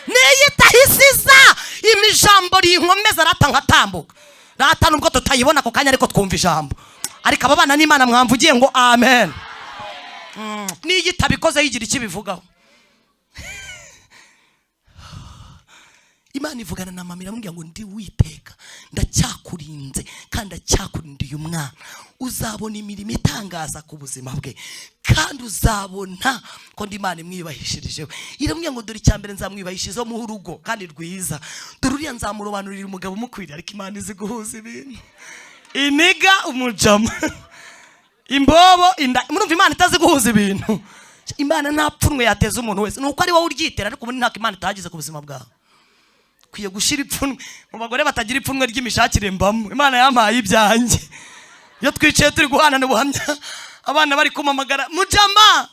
Niyo itahisiza imijambo rinkomeza, rata nkatambuka. Rata nubwo tutayibona ako kanya, ariko twumva ijambo. Ariko aba bana n'Imana, mwamvugiye ngo amen. Niyo itabikoze yigira icyo ibivugaho. Imana ivugana na mama, iramubwira ngo: "Ndi Witeka, ndacyakurinze kandi ndacyakurindiye umwana. Uzabona imirimo itangaza ku buzima bwe, kandi uzabona ko ndi Imana imwibahishirijeho." Iramubwira ngo: "Dore icya mbere, nzamwibahishirizaho muhe urugo kandi rwiza. Dore uriya nzamurobanurira umugabo umukwiriye." Ariko Imana izi guhuza ibintu. Iniga umujama, imbobo, inda. Murumva Imana itazi guhuza ibintu? Imana nta pfunwe yateza umuntu wese, ni uko ari wowe uryitera, ariko ubundi ntako Imana itagize ku buzima bwawe. Ukwiye gushyira ipfunwe mu bagore batagira ipfunwe ry'imishakire. Mbamo Imana yampaye ibyanjye. Iyo twicaye turi guhanana ubuhamya, abana bari kumamagara: "Mujama,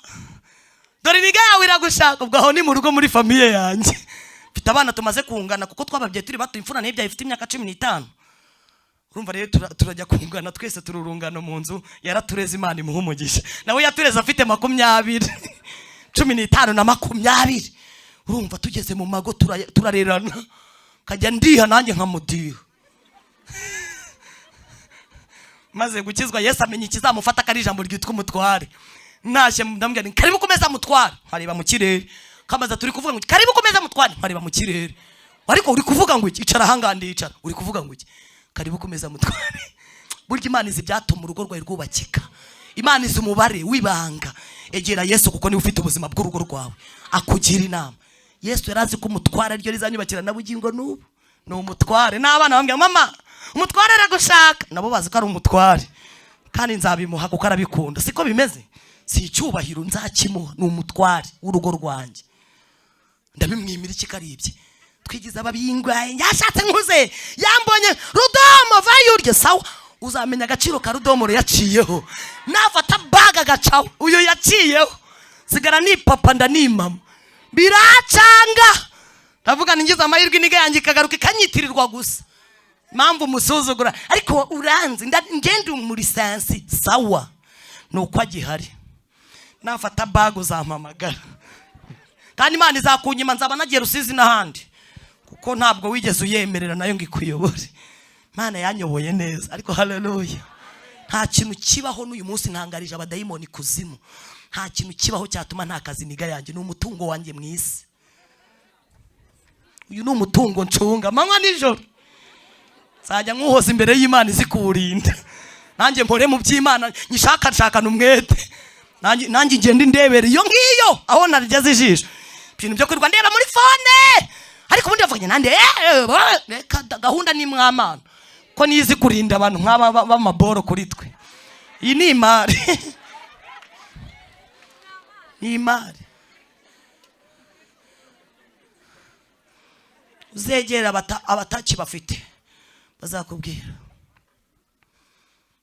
dore iniga yawe iragushaka." Ubwo aho ni mu rugo, muri famille yanjye. Mfite abana tumaze kungana kuko twababyaye turi bato. Imfura n'ibyaye ifite imyaka 15. Urumva rero turajya kungana twese, turi urungano mu nzu. Yaratureze, Imana imuha umugisha. Nawe yatureze afite 20, 15 na 20. Urumva tugeze mu mago turarerana, kajya ndiha nanjye nkamudiha. Maze gukizwa, Yesu amenya ikizamufata ko ari ijambo ryitwa umutware. Ntashye ndamubwira nti: "Karibu ku meza, mutware." Nkareba mu kirere. Kamaza: "Turi kuvuga ngo iki?" "Karibu ku meza, mutware." Nkareba mu kirere. "Ariko uri kuvuga ngo iki?" "Icara ahangaha." Ndicara. "Uri kuvuga ngo iki?" "Karibu ku meza, mutware." Burya Imana izi ibyatuma urugo rwawe rwubakika. Imana izi umubare w'ibanga. Egera Yesu, kuko niwe ufite ubuzima bw'urugo rwawe, akugira inama. Yesu yari azi ko umutware ariryo rizanyubakira na bugingo n'ubu ni umutware. N'abana bambwira: "Mama, umutware aragushaka." Nabo bazi ko ari umutware, kandi nzabimuha kuko arabikunda. Siko bimeze? Si icyubahiro, nzakimuha. Ni umutware w'urugo rwanjye, ndabimwimira iki karibye? Twigize ababingwaye. Yashatse nkuze, yambonye rudomo vayurye. Sawa, uzamenya agaciro ka rudomo yaciyeho nafata baga agacaho. Uyu yaciyeho, sigara ni papa ndanimama, biracanga. Ndavuga ngize amahirwe iniga yanjye ikagaruka ikanyitirirwa gusa. Impamvu umusuzugura, ariko uranzi ngende muri sansi. Sawa, ni uko agihari. Nafata baga uzampamagara, kandi Imana izakunyima, nzaba nagiye Rusizi n'ahandi, kuko ntabwo wigeze uyemerera nayo ngo ikuyobore. Imana yanyoboye neza, ariko haleluya. Nta kintu kibaho n'uyu munsi ntangarije abadayimoni kuzimu. Nta kintu kibaho cyatuma nta kazi niga yanjye. Ni umutungo wanjye mu isi. Uyu ni umutungo ncunga amanywa nijoro. Nzajya nkuhoza imbere y'Imana izi kuwurinda. Nanjye mpore mu by'Imana, nyishakashakana umwete. Nanjye ngenda indebera iyo ngiyo aho narigeze ijisho. Ibintu byo kwirirwa ndeba muri phone, ariko ubundi bavuganye nande? Reka gahunda ni mwamana ko nizi kurinda abantu nk'aba b'amaboro kuri twe. Iyi ni imari, ni imari. Uzegera abataki bafite bazakubwira.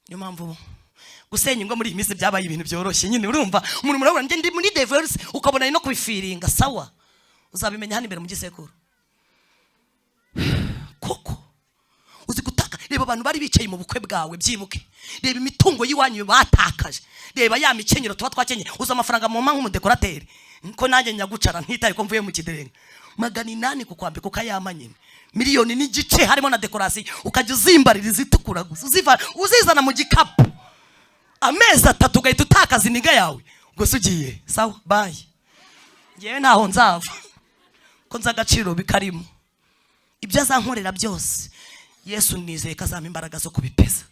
Niyo mpamvu gusenya ingo muri iyi minsi byabaye ibintu byoroshye nyine. Urumva umuntu murabona njye ndi muri divorce, ukabona ari no kubifiringa. Sawa, uzabimenya hano imbere mu gisekuru. Koko uzi gutaka? Reba abantu bari bicaye mu bukwe bwawe, byibuke. Reba imitungo y'iwanyu batakaje. Reba ya mikenyero tuba twakenyeye. Uzi amafaranga mu nk'umudekorateri ko nanjye nyagucara ntitaye ko mvuye mu kiderenga, 800 kukwambika, ukayama nyine 1.5 miliyoni harimo na dekorasiyo, ukajya uzimbarira izitukura gusa, uzizana mu gikapu. Amezi 3 ugahita utakaza iniga yawe, ubwo se ugiye sawa, bye. Ngewe ntaho nzava ko nzi agaciro bikarimo. Ibyo azankorera byose, Yesu nizeye ko azampa imbaraga zo kubipeza,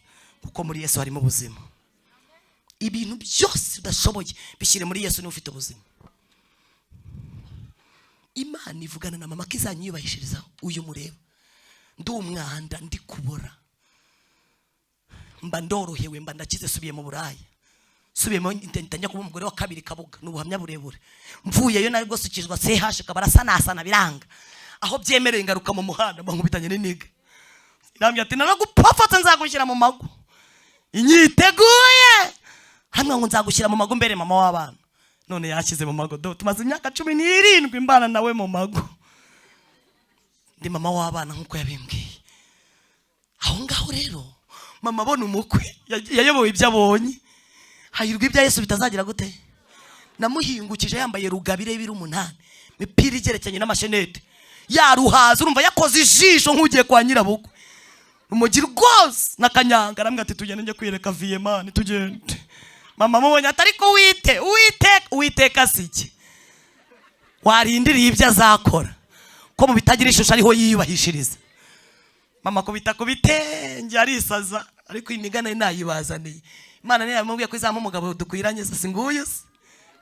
kuko muri Yesu harimo ubuzima. Ibintu byose udashoboye bishyire muri Yesu, niba ufite ubuzima. Imana ivugana na mama ko izanyiyubahishirizaho. Uyu mureba ndi umwanda, ndi kubora, mba ndorohewe, mba ndakize, subiye mu Buraya, subiyemo njya kuba umugore wa kabiri Kabuga. Ni ubuhamya burebure. Mvuyeyo nari rwose ukizwa CH barasanasana biranga, aho byemereye ngaruka mu muhanda, mba nkubitanye n'iniga. Irambwira ati: "Naragupfapfatse, nzagushyira mu mago." Inyiteguye hamwe ngo nzagushyira mu mago mbere mama w'abana. None yashyize mu mago do, tumaze imyaka 17 mbana nawe mu mago, ndi mama w'abana nk'uko yabimbwiye. Aho ngaho rero mama abona umukwe yayobowe ibyo abonye. Hahirwa ibya Yesu bitazagira gute. Namuhingukije yambaye rugabire y'ibiro 8, imipira igerekeranye n'amashenete, yaruhaza, urumva yakoze ijisho nk'ugiye kwa nyirabukwe, umugi rwose n'akanyanga. Arambwira ati: "Tugende njye kwiyereka viyemani, tugende." Mama amubonye ati: "Ariko wite Uwiteka, Uwiteka si iki warindiriye ibyo azakora, ko mu bitagira ishusho ariho yiyubahishiriza?" Mama kubita ku bitenge arisaza, ariko iyi migani nayibazaniye. Imana niyo yamubwiye ko izampa umugabo dukwiranye. Se nguyu se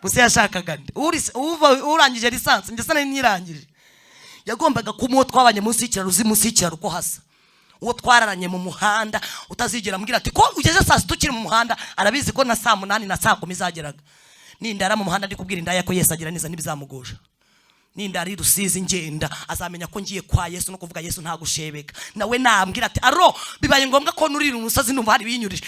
gusa yashakaga nde? Urangije licence, njye se nari nyirangije. Yagombaga kuba uwo twabanye munsi y'ikiraro, uzi munsi y'ikiraro uko hasa, uwo twararanye mu muhanda, utazigera ambwira ati: "Ko ugeze saa 6 ukiri mu muhanda?" Arabizi ko na saa 8 na saa 10 zageraga nindara mu muhanda ndi kubwira indaya ko Yesu agira neza, ntibizamugusha. Nindara i Rusizi ngenda, azamenya ko ngiye kwa Yesu no kuvuga Yesu nta gushebeka. Nawe nambwira ati: "Aro bibaye ngombwa ko nurira umusozi, numva hari binyurije."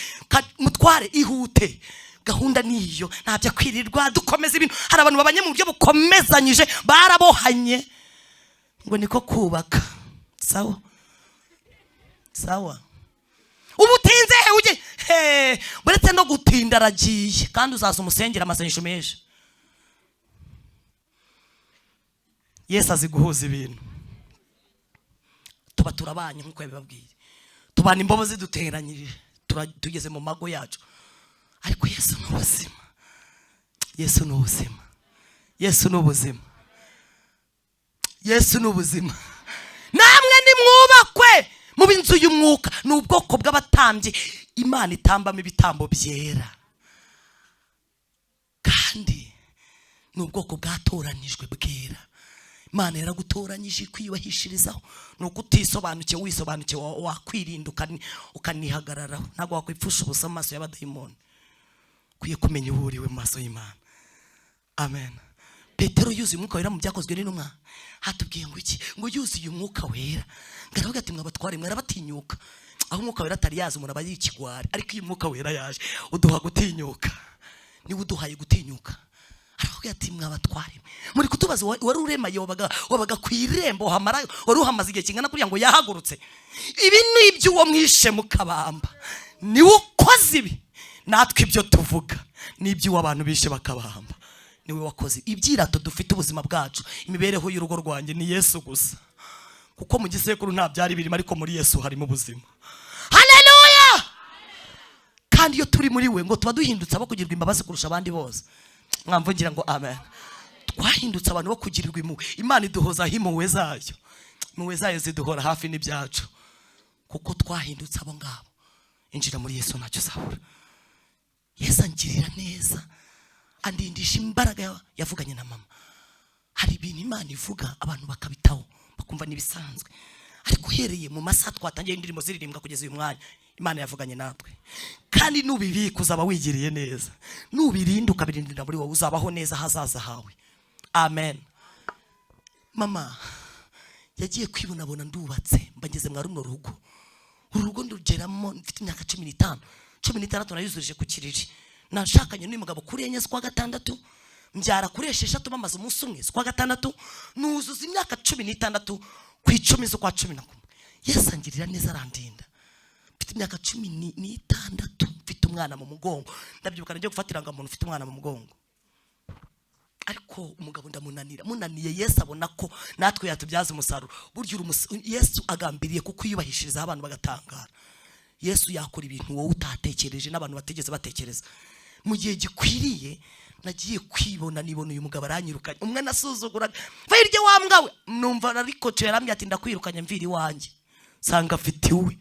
Mutware ihute, gahunda niyo, ntabyo kwirirwa dukomeza ibintu. Hari abantu babanye mu buryo bukomezanyije, barabohanye ngo niko kubaka. Sawa sawa, ubu utinze he? Ujye he? Uretse no gutinda aragiye, kandi uzaza umusengera amasengesho menshi. Yesu azi guhuza ibintu. Tuba turabanye nk'uko yabibabwiye, tubana imbobo ziduteranyirije, tugeze mu mago yacu. Ariko Yesu ni ubuzima, Yesu ni ubuzima, Yesu ni ubuzima, Yesu ni ubuzima. Namwe nimwubakwe mu b'inzu y'umwuka, ni ubwoko bw'abatambyi Imana itambamo ibitambo byera, kandi ni ubwoko bwatoranijwe bwera. Imana yaragutoranyije kwiyubahishirizaho. Ni uko utisobanukiwe. Wisobanukiwe wakwirinda ukanihagararaho, ntabwo wakwipfusha ubusa mu maso y'abadayimoni. Ukwiye kumenya uwo uriwe mu maso y'Imana. Amen. Petero yuzuye Umwuka Wera, mu Byakozwe n'Intumwa hatubwiye ngo iki? Ngo yuzuye Umwuka Wera, ngo aravuga ati: "Mwabatware mwe." Arabatinyuka. Aho Umwuka Wera atari yaza, umuntu aba yikigwari, ariko iyo Umwuka Wera yaje uduha gutinyuka, niwe uduhaye gutinyuka. Aravuga ati: "Mwabatware mwe, muri kutubaza wari uremaye, wabaga ku irembo, hamara wari uhamaze igihe kingana kuriya." Ngo yahagurutse: "Ibi ni iby'uwo mwishe mukabamba, niwe ukoze ibi. Natwe ibyo tuvuga ni iby'uwo abantu bishe bakabamba, niwe wakoze ibyirato dufite. Ubuzima bwacu, imibereho y'urugo rwanjye ni Yesu gusa, kuko mu gisekuru nta byari birimo, ariko muri Yesu harimo ubuzima." Haleluya! Kandi iyo turi muri we, ngo tuba duhindutse abo kugirirwa imbabazi kurusha abandi bose. Mwamvugira ngo amen. Twahindutse abantu bo kugirirwa impuhwe. Imana iduhozaho impuhwe zayo, impuhwe zayo ziduhora hafi n'ibyacu, kuko twahindutse abo ngabo. Injira muri Yesu, ntacyo uzabura. Yesu angirira neza, andindisha imbaraga yavuganye na mama. Hari ibintu Imana ivuga abantu bakabitaho, bakumva n'ibisanzwe, ariko uhereye mu masaha twatangiye indirimbo ziririmbwa kugeza uyu mwanya, Imana yavuganye natwe. Kandi nubibika uzaba wigiriye neza, nubirinda ukabirindira muri wowe, uzabaho neza ahazaza hawe. Amen. Mama yagiye kwibonabona ndubatse, mba ngeze mwa runo rugo. Uru rugo ndugeramo mfite imyaka 15, 16 nayuzurije ku kiriri. Nashakanye n'uyu mugabo kuri 4 z'ukwa gatandatu, mbyara kuri 6, bamaze umunsi umwe z'ukwa gatandatu. Nuzuza imyaka 16 ku 10 z'ukwa 11. Yesu angirira neza, arandinda. Mfite imyaka 16, mfite umwana mu mugongo. Ndabyibuka nagiye gufata irangamuntu mfite umwana mu mugongo, ariko umugabo ndamunanira. Munaniye, Yesu abona ko natwe yatubyaza umusaruro. Burya Yesu agambiriye kukwiyubahishirizaho abantu bagatangara. Yesu yakora ibintu wowe utatekereje n'abantu batigeze batekereza. Mu gihe gikwiriye nagiye kwibona, nibona uyu mugabo aranyirukanye, umwe nasuzuguraga, va hirya wa mbwa we. Numva ariko yarambwiye ati ndakwirukanye, mvira iwanjye. Nsanga afite iwe.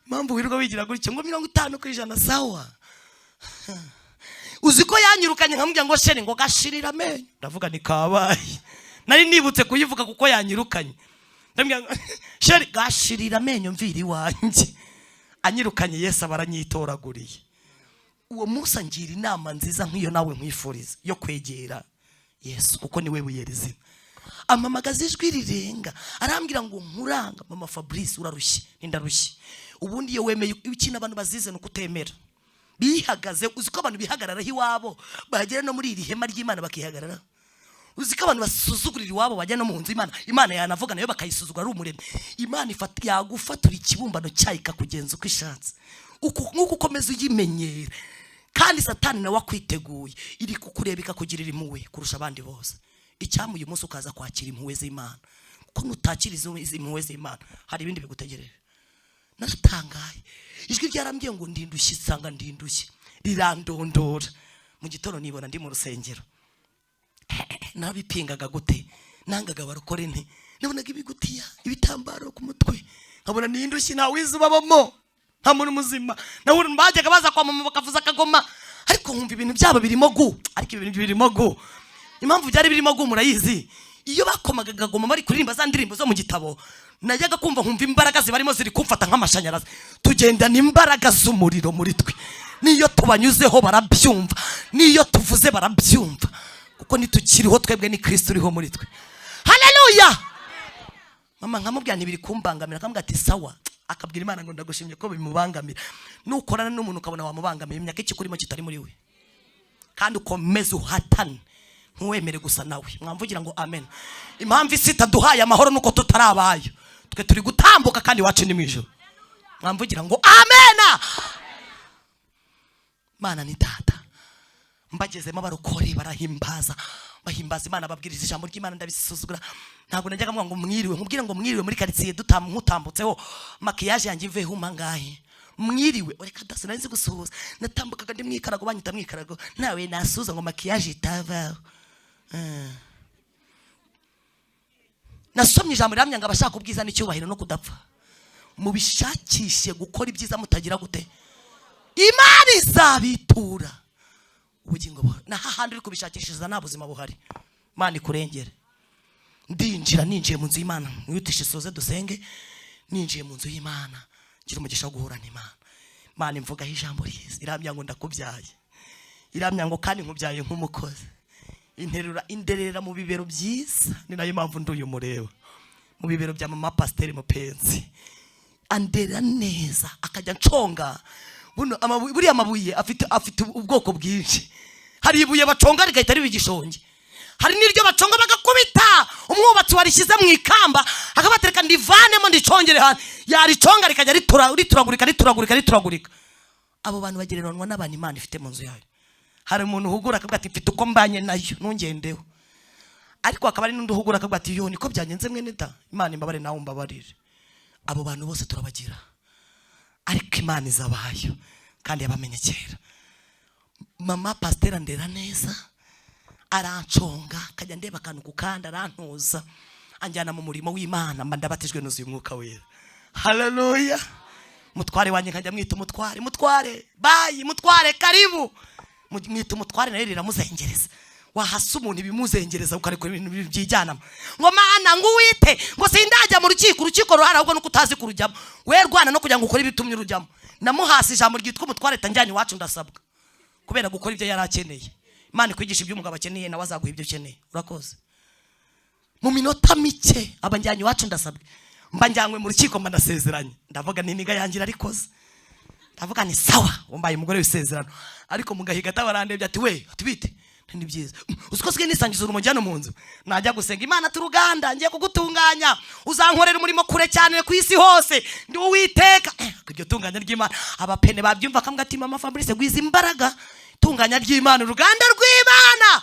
Impamvu wirirwa wigira gutyo ngo 50% sawa. Uzi ko yanyirukanye nkamubwira ngo chéri, ngo gashirira amenyo. Ndavuga ni kabaye, nari nibutse kuyivuga kuko yanyirukanye. Ndamubwira ngo chéri, gashirira amenyo, mvira iwanjye. Anyirukanye, Yesu aba aranyitoraguriye. Uwo munsi angira inama nziza nk'iyo nawe nkwifuriza yo kwegera Yesu, kuko niwe buye rizima. Amamagaza ijwi rirenga, arambwira ngo nkuranga mama Fabrice, urarushye. Nindarushye. Ubundi iyo wemeye ikintu, abantu bazize ni ukutemera bihagaze. Uzi ko abantu bihagararaho iwabo, bagera no muri iri hema ry'Imana bakihagararaho? Uzi ko abantu basuzugurira iwabo, bajya no mu nzu Imana, Imana yanavuga nayo bakayisuzugura? Ari umuremyi, Imana ifata yagufatura ikibumbano cyayo ikakugenza uko ishatse. Nk'uko ukomeza uyimenyera, kandi Satani nawe akwiteguye, iri kukureba ikakugirira impuhwe kurusha abandi bose. Icyampa uyu munsi ukaza kwakira impuhwe z'Imana, kuko nutakira izi impuhwe z'Imana hari ibindi bigutegereje. Naratangaye, ijwi ryarambwiye ngo ndindushye, nsanga ndindushye, rirandondora. Mu gitondo nibona ndi mu rusengero. Nabipingaga gute? Nangaga abarokore nte? Nabonaga ibigutiya, ibitambaro ku mutwe, nkabona nindushye, nta wize ubabamo, nta muntu muzima. Nawe bajyaga baza kwa mama bakavuza akagoma, ariko nkumva ibintu byabo birimo gu, ariko ibintu birimo gu. Impamvu byari birimo gu murayizi. Iyo bakomaga akagoma bari kuririmba za ndirimbo zo mu gitabo, najyaga kumva nkumva imbaraga zibarimo ziri kumfata nk'amashanyarazi. Tugendana imbaraga z'umuriro muri twe, niyo tubanyuzeho barabyumva, niyo tuvuze barabyumva, kuko nitukiriho twebwe, ni Kristo uriho muri twe. Haleluya! Mama nkamubwira ntibiri kumbangamira, akamubwira ati sawa, akabwira Imana ngo ndagushimye ko bimubangamira. Nukorana n'umuntu ukabona wamubangamiye, imyaka ikikurimo kitari muri we, kandi ukomeze uhatane, ntuwemere gusa nawe. Mwamvugira ngo amen. Impamvu isi itaduhaye amahoro nuko tutarabayo. Twe turi gutambuka kandi iwacu ni mu ijuru. Mwamvugira ngo amena. Mana ni Data. Mbagezemo, abarokore barahimbaza, bahimbaza Imana, babwiriza ijambo ry'Imana, ndabisuzugura. Ntabwo najyaga mvuga ngo mwiriwe, nkubwire ngo mwiriwe muri karitsiye nkutambutseho, maquillage yanjye iveho umangahe, mwiriwe, reka dasi. Nari nzi gusuhuza, natambukaga ndi mwikarago, banyita mwikarago, nawe nasuhuza ngo maquillage itavaho. Nasomye ijambo riramya ngo abashaka ubwiza n'icyubahiro no kudapfa, mubishakishe gukora ibyiza mutagira gute, Imana izabitura ubugingo buhari. Na hahandi uri kubishakishiriza nta buzima buhari. Imana ikurengere. Ndinjira, ninjiye mu nzu y'Imana, mwihutishe soze dusenge. Ninjiye mu nzu y'Imana, ngira umugisha wo guhura n'Imana. Imana imvugaho ijambo ryiza, irambya ngo ndakubyaye, irambya ngo kandi nkubyaye nk'umukozi. Interura inderera mu bibero byiza, ni nayo mpamvu nduyu mureba mu bibero bya mama pasiteri Mupenzi. Andera neza, akajya nconga buno buriya amabuye afite ubwoko bwinshi. Hari ibuye baconga rigahita riba igishonge, hari n'iryo baconga bagakubita umwubatsi warishyize mu ikamba akabatereka ndivanemo ndicongere hano, yariconga rikajya rituragurika, rituragurika, rituragurika. Abo bantu bagereranwa n'abantu Imana ifite mu nzu yayo. Hari umuntu uhugura akavuga ati mfite uko mbanye nayo, ntungendeho. Ariko hakaba hari n'undi uhugura akavuga ati yo niko byagenze mwene da, Imana imbabare nawe umbabarire. Abo bantu bose turabagira, ariko Imana izabayo kandi yabamenye kera. Mama pasiteri andera neza, aranconga, akajya ndeba akantu ku kandi, arantuza, anjyana mu murimo w'Imana, mba ndabatijwe nuzuye Umwuka Wera. Haleluya! Mutware wanjye nkajya mwita umutware, mutware bayi, mutware karibu. Mwita umutware nawe riramuzengereza. Wahasa umuntu ibimuzengereza, ukarekura ibintu byijyanamo, ngo Mana, ngo uwite, ngo sindajya mu rukiko. Urukiko ruhari, ahubwo nuko utazi kurujyamo. We rwana no kugira ngo ukore ibitumye urujyamo. Namuhasi ijambo ryitwa umutware, tanjyanye iwacu ndasabwa kubera gukora ibyo yari akeneye. Imana ikwigisha ibyo umugabo akeneye, nawe azaguha ibyo ukeneye. Urakoze. Mu minota mike aba njyanye iwacu ndasabwe, mba njyanywe mu rukiko, mba ndasezeranye. Ndavuga ni niga yanjye irarikoze, ndavuga ni sawa, wambaye umugore w'isezerano. Ariko mu gahiga atabarandebye ati we tubite ni byiza. Uzi ko sigaye nisangiza urumogi hano mu nzu? Najya gusenga Imana ati uruganda ngiye kugutunganya, uzankorera umurimo kure cyane ku isi hose, ndi Uwiteka. Iryo tunganya ry'Imana abapene babyumva akambwira ati mama Fabrice, gwiza imbaraga, tunganya ry'Imana, uruganda rw'Imana.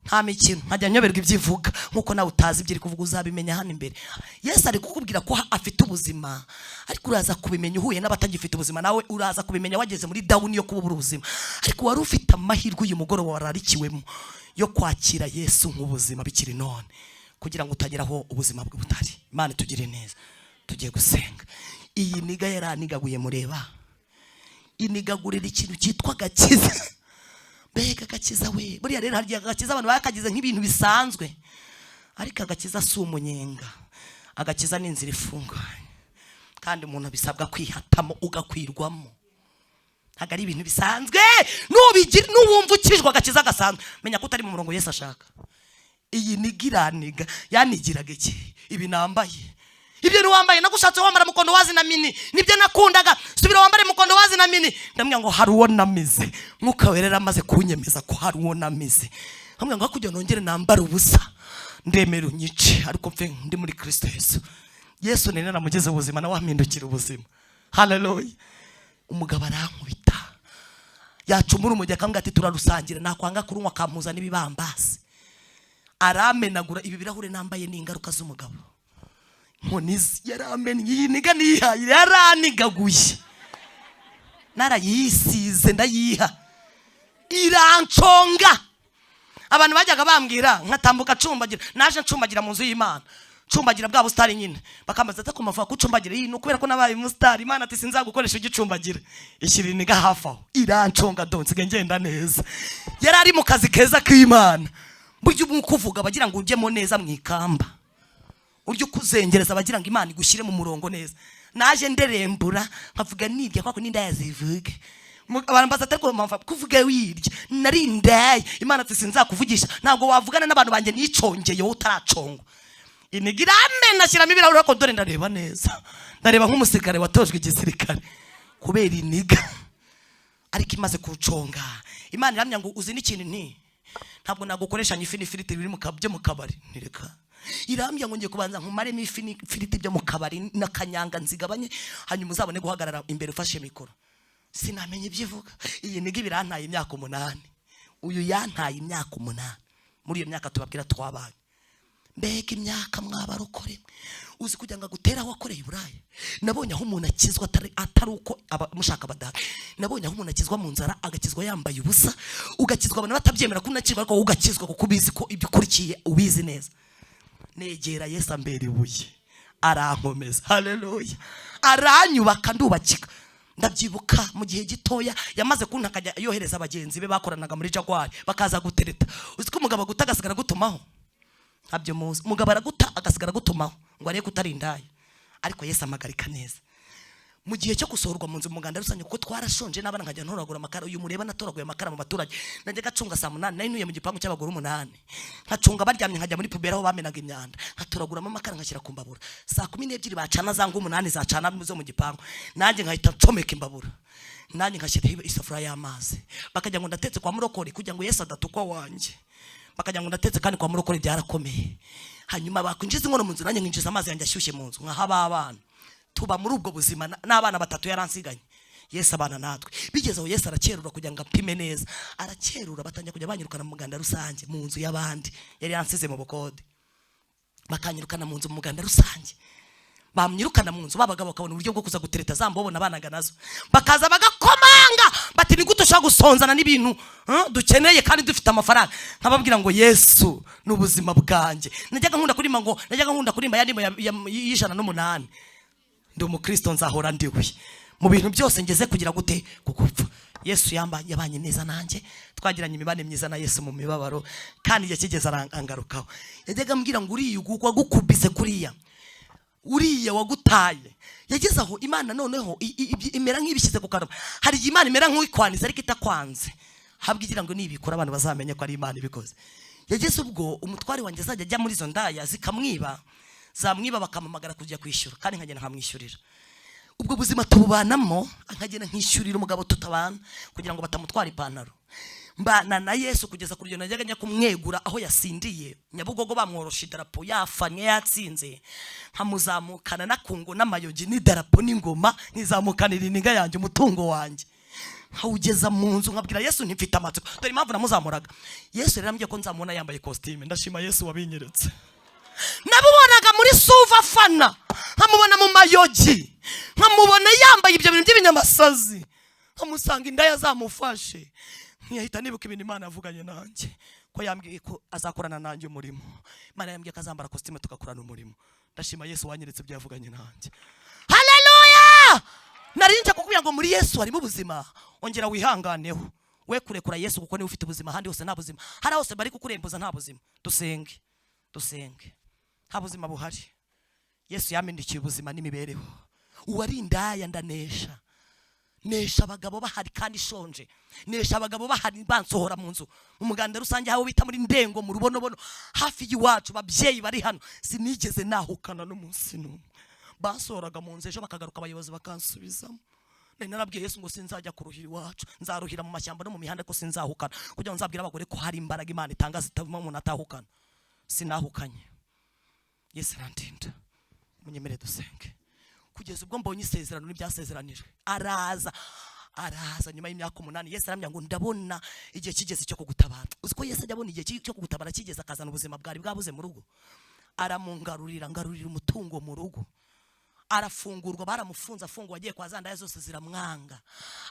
Nta mikino, nkajya nyoberwa ibyo ivuga, nkuko nawe utazi ibyo iri kuvuga. Uzabimenya hano imbere. Yesu ari kukubwira ko afite ubuzima, ariko uraza kubimenya uhuye n'abatagifite ubuzima. Nawe uraza kubimenya wageze muri down yo kubura ubuzima. Ariko wari ufite amahirwe uyu mugoroba wararikiwemo yo kwakira Yesu nk'ubuzima bikiri none, kugira ngo utagera aho ubuzima bwe butari. Imana itugire neza. Tugiye gusenga. Iyi nigga yaranigaguye, mureba, inigagurira ikintu cyitwa agakiza. Mbega agakiza we! Buriya rero hari igihe agakiza abantu bakagize nk'ibintu bisanzwe, ariko agakiza si umunyenga. Agakiza ni inzira ifunganye, kandi umuntu bisabwa kwihatamo ugakwirwamo. Ntabwo ari ibintu bisanzwe. Nubigira, nuwumva ukijwe agakiza gasanzwe, menya ko utari mu murongo Yesu ashaka. Iyi nigga iraniga. Yanigiraga iki? Ibi nambaye, ibyo ntiwambaye. Nagushatse wambara mukondo wazi na mini, nibyo nakundaga. Subira wambare mukondo wazi na mini. Ndamubwira ngo hari uwo namize. Mwuka Wera amaze kunyemeza ko hari uwo namize, ndamubwira ngo hakurya nongere nambare ubusa, ndemera unyice, ariko mfe ndi muri Kristo Yesu. Yesu nari naramugeze ubuzima, nawe ampindukira ubuzima. Haleluya! Umugabo arankubita, yacumura umujyi akambwira ati: "Turarusangira." Nakwanga kurunywa akampuza n'ibibambasi, aramenagura. Ibi birahure nambaye ni ingaruka z'umugabo. Inkoni ze yaramennye. Iyi nigga niyihaye, yaranigaguye, narayisize, ndayiha, iranconga. Abantu bajyaga bambwira nkatambuka ncumbagira. Naje ncumbagira mu nzu y'Imana, ncumbagira bwa busitari nyine, bakambaza ati: "Kumavuga ko ucumbagira iyi?" Ni ukubera ko nabaye umusitari. Imana ati: "Sinzagukoresha ugicumbagira." Ishyira inigga hafi aho, iranconga. Do nsigaye ngenda neza. Yari ari mu kazi keza k'Imana. Burya ubu kuvuga bagira ngo ujyemo neza mu ikamba, urya ukuzengereza bagira ngo Imana igushyire mu murongo neza. Naje nderembura, nkavuga nirya kwako n'indaya zivuge. Abantu baza atari mpamvu kuvuga wirya. Nari indaya. Imana ati: "Sinzakuvugisha, ntabwo wavugana n'abantu banjye nicongeye, wowe utaracongwa." Inigga iramena, ashyiramo ibirahuri, ariko dore ndareba neza, ndareba nk'umusirikare watojwe igisirikare kubera inigga. Ariko imaze kuconga, Imana iramya ngo: "Uzi n'ikintu?" Nti: "Ntabwo nagukoresha ifi n'ifiriti biri byo mu kabari." Ntireka, irambya ngo ngiye kubanza nkumaremo ifi n'ifiriti byo mu kabari n'akanyanga, nzigabanye, hanyuma uzabone guhagarara imbere ufashe mikoro. Sinamenye ibyo ivuga. Iyi nigga birantaye imyaka 8. Uyu yantaye imyaka 8. Muri iyo myaka tubabwira twabanye, mbega imyaka mwabarokore! Uzi kugira ngo agutere aho wakoreye uburaya? Nabonye aho umuntu akizwa atari uko mushaka abadahari. Nabonye aho umuntu akizwa mu nzara, agakizwa yambaye ubusa, ugakizwa abantu batabyemera ko unakizwa, ariko wowe ugakizwa kuko ubizi ko ibyo ukurikiye ubizi neza. Negera Yesu, ambera ibuye, arankomeza. Haleluya! Aranyubaka, ndubakika. Ndabyibuka, mu gihe gitoya yamaze kunta, akajya yohereza bagenzi be bakoranaga muri Jaguar, bakaza gutereta. Uzi ko umugabo aguta agasigara agutumaho? Ntabyo muzi. Umugabo araguta agasigara agutumaho ngo arebe ko utari indaya. Ariko Yesu amagarika neza. Mu gihe cyo gusohorwa mu nzu mu muganda rusange, kuko twarashonje n'abana, nkajya ntoragura amakara. Uyu mureba natoraguye amakara mu baturage. Najyaga acunga saa 8. Nari ntuye mu gipangu cy'abagore 8, nkacunga baryamye, nkajya muri poubelle aho bamenaga imyanda, nkatoraguramo amakara, nkashyira ku mbabura. Saa 12 bacana za ngo 8 zacana zo mu gipangu, nanjye nkahita ncomeka imbabura, nanjye nkashyiraho isafuriya y'amazi, bakajya ngo ndatetse kwa murokori, kugira ngo Yesu adatukwa wanjye. Bakajya ngo ndatetse kandi kwa murokori byarakomeye. Hanyuma bakwinjiza inkono mu nzu, nanjye nkinjiza amazi yanjye ashyushye mu nzu, nkahaba abana. Tuba muri ubwo buzima n'abana batatu yaransiganye. Yesu abana natwe. Bigeze aho Yesu arakerura kugira ngo apime neza, arakerura, batangira kujya banyirukana mu muganda rusange mu nzu y'abandi. Yari yansize mu bukode, bakanyirukana mu nzu mu muganda rusange. Bamwirukana mu nzu, babaga bakabona uburyo bwo kuza gutereta za mbobo nabanaga nazo, bakaza bagakomanga bati: "Ni gute ushobora gusonzana n'ibintu dukeneye kandi dufite amafaranga?" Nkababwira ngo Yesu ni ubuzima bwanjye. Najyaga nkunda kuririmba ngo, najyaga nkunda kuririmba ya ndirimbo y'108: "Ndi umukristo, nzahora ndiwe mu bintu byose ngeze kugira gute kugupfa." Yesu yabanye neza nanjye, twagiranye imibanire myiza na Yesu mu mibabaro, kandi igihe kigeze arangarukaho. Yajyaga ambwira ngo: "Uriya wagukubise kuriya, uriya wagutaye." Yageze aho Imana noneho imera nk'ibishyize ku kanwa. Hari igihe Imana imera nk'uyikwaniza ariko itakwanze, habwa igira ngo nibikora abantu bazamenye ko ari Imana ibikoze. Yageze ubwo umutware wanjye azajya ajya muri izo ndaya zikamwiba, zamwiba bakampamagara kujya kwishyura, kandi nkagenda nkamwishyurira. Ubwo buzima tububanamo, nkagenda nkishyurira umugabo tutabana kugira ngo batamutwara ipantaro. Mbana na Yesu kugeza ku rugero najyaga njya kumwegura aho yasindiye Nyabugogo, bamworosha idarapo, yafanye, yatsinze, nkamuzamukana n'akungo n'amayogi n'idarapo n'ingoma, nkizamukanira inigga yanjye, umutungo wanjye. Nkawugeza mu nzu, nkabwira Yesu nti: "Mfite amatsiko." Dore impamvu namuzamuraga. Yesu rero ambwiye ko nzamubona yambaye kositime. Ndashima Yesu wabinyeretse. Namubonaga muri suva afana, nkamubona mu mayogi, nkamubona yambaye ibyo bintu by'ibinyamasazi, nkamusanga indaya zamufashe, nkahita nibuka ibintu Imana yavuganye nanjye, ko yambwiye ko azakorana nanjye umurimo. Imana yambwiye ko azambara kositime tugakorana umurimo. Ndashima Yesu wanyeretse ibyo yavuganye nanjye. Haleluya! Nari nje kukubwira ngo muri Yesu harimo ubuzima. Ongera wihanganeho, we kurekura Yesu, kuko niwe ufite ubuzima. Ahandi hose nta buzima. Hari hose bari kukurembuza, nta buzima. Dusenge, dusenge. Nta buzima buhari. Yesu yampindukiye ubuzima n'imibereho. Uwari indaya ndanesha, nesha abagabo bahari kandi shonje, nesha abagabo bahari bansohora mu nzu mu muganda rusange, aho bita muri Ndengo, mu Rubonobono, hafi y'iwacu. Babyeyi bari hano, sinigeze nahukana n'umunsi n'umwe. Basohoraga mu nzu, ejo bakagaruka, abayobozi bakansubizamo. Nari narabwiye Yesu ngo sinzajya kuruhira iwacu, nzaruhira mu mashyamba no mu mihanda, ko sinzahukana, kugira ngo nzabwire abagore ko hari imbaraga Imana itanga zituma umuntu atahukana. Sinahukanye, Yesu arandinda. Munyemere dusenge. Kugeza ubwo mbonye isezerano n'ibyasezeranijwe. Araza, araza nyuma y'imyaka 8. Yesu arambwira ngo: "Ndabona igihe kigeze cyo kugutabara." Uzi ko Yesu ajya abona igihe cyo kugutabara kigeze, akazana ubuzima bwari bwabuze mu rugo, aramungarurira, ngarurira umutungo mu rugo. Arafungurwa, baramufunze, afungwa agiye kwa zandaya zose ziramwanga.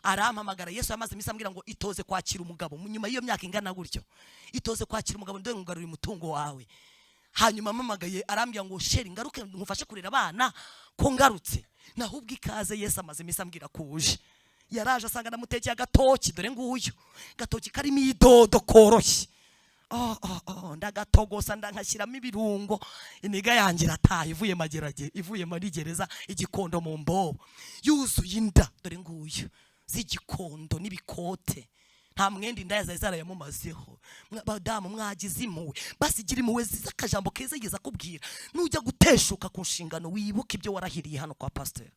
Arampamagara. Yesu yamaze iminsi ambwira ngo: "Itoze kwakira umugabo." Nyuma y'iyo myaka ingana gutyo, "Itoze kwakira umugabo, ndore ngarurira umutungo wawe." Hanyuma ampamagaye arambwira ngo: "Chéri, ngaruke nkufashe kurera abana, ko ngarutse naho ubwo ikaze." Yesu amaze iminsi ambwira ko uje. Yaraje asanga namutekeye agatoki. Dore nguyu gatoki karimo idodo koroshye. Oh, ndagatogosa, ndankashyiramo ibirungo. Iniga yanjye irataha, ivuye Magerage, ivuye muri gereza, Igikondo, mu mbobo, yuzuye inda. Dore nguyu z'Igikondo n'ibikote, nta mwenda, indaya zari zarayamumazeho. Badamu mwagize impuhwe, basigira impuhwe ziza. Akajambo keza yigeze akubwira: "Nujya guteshuka ku nshingano, wibuke ibyo warahiriye hano kwa pasiteri."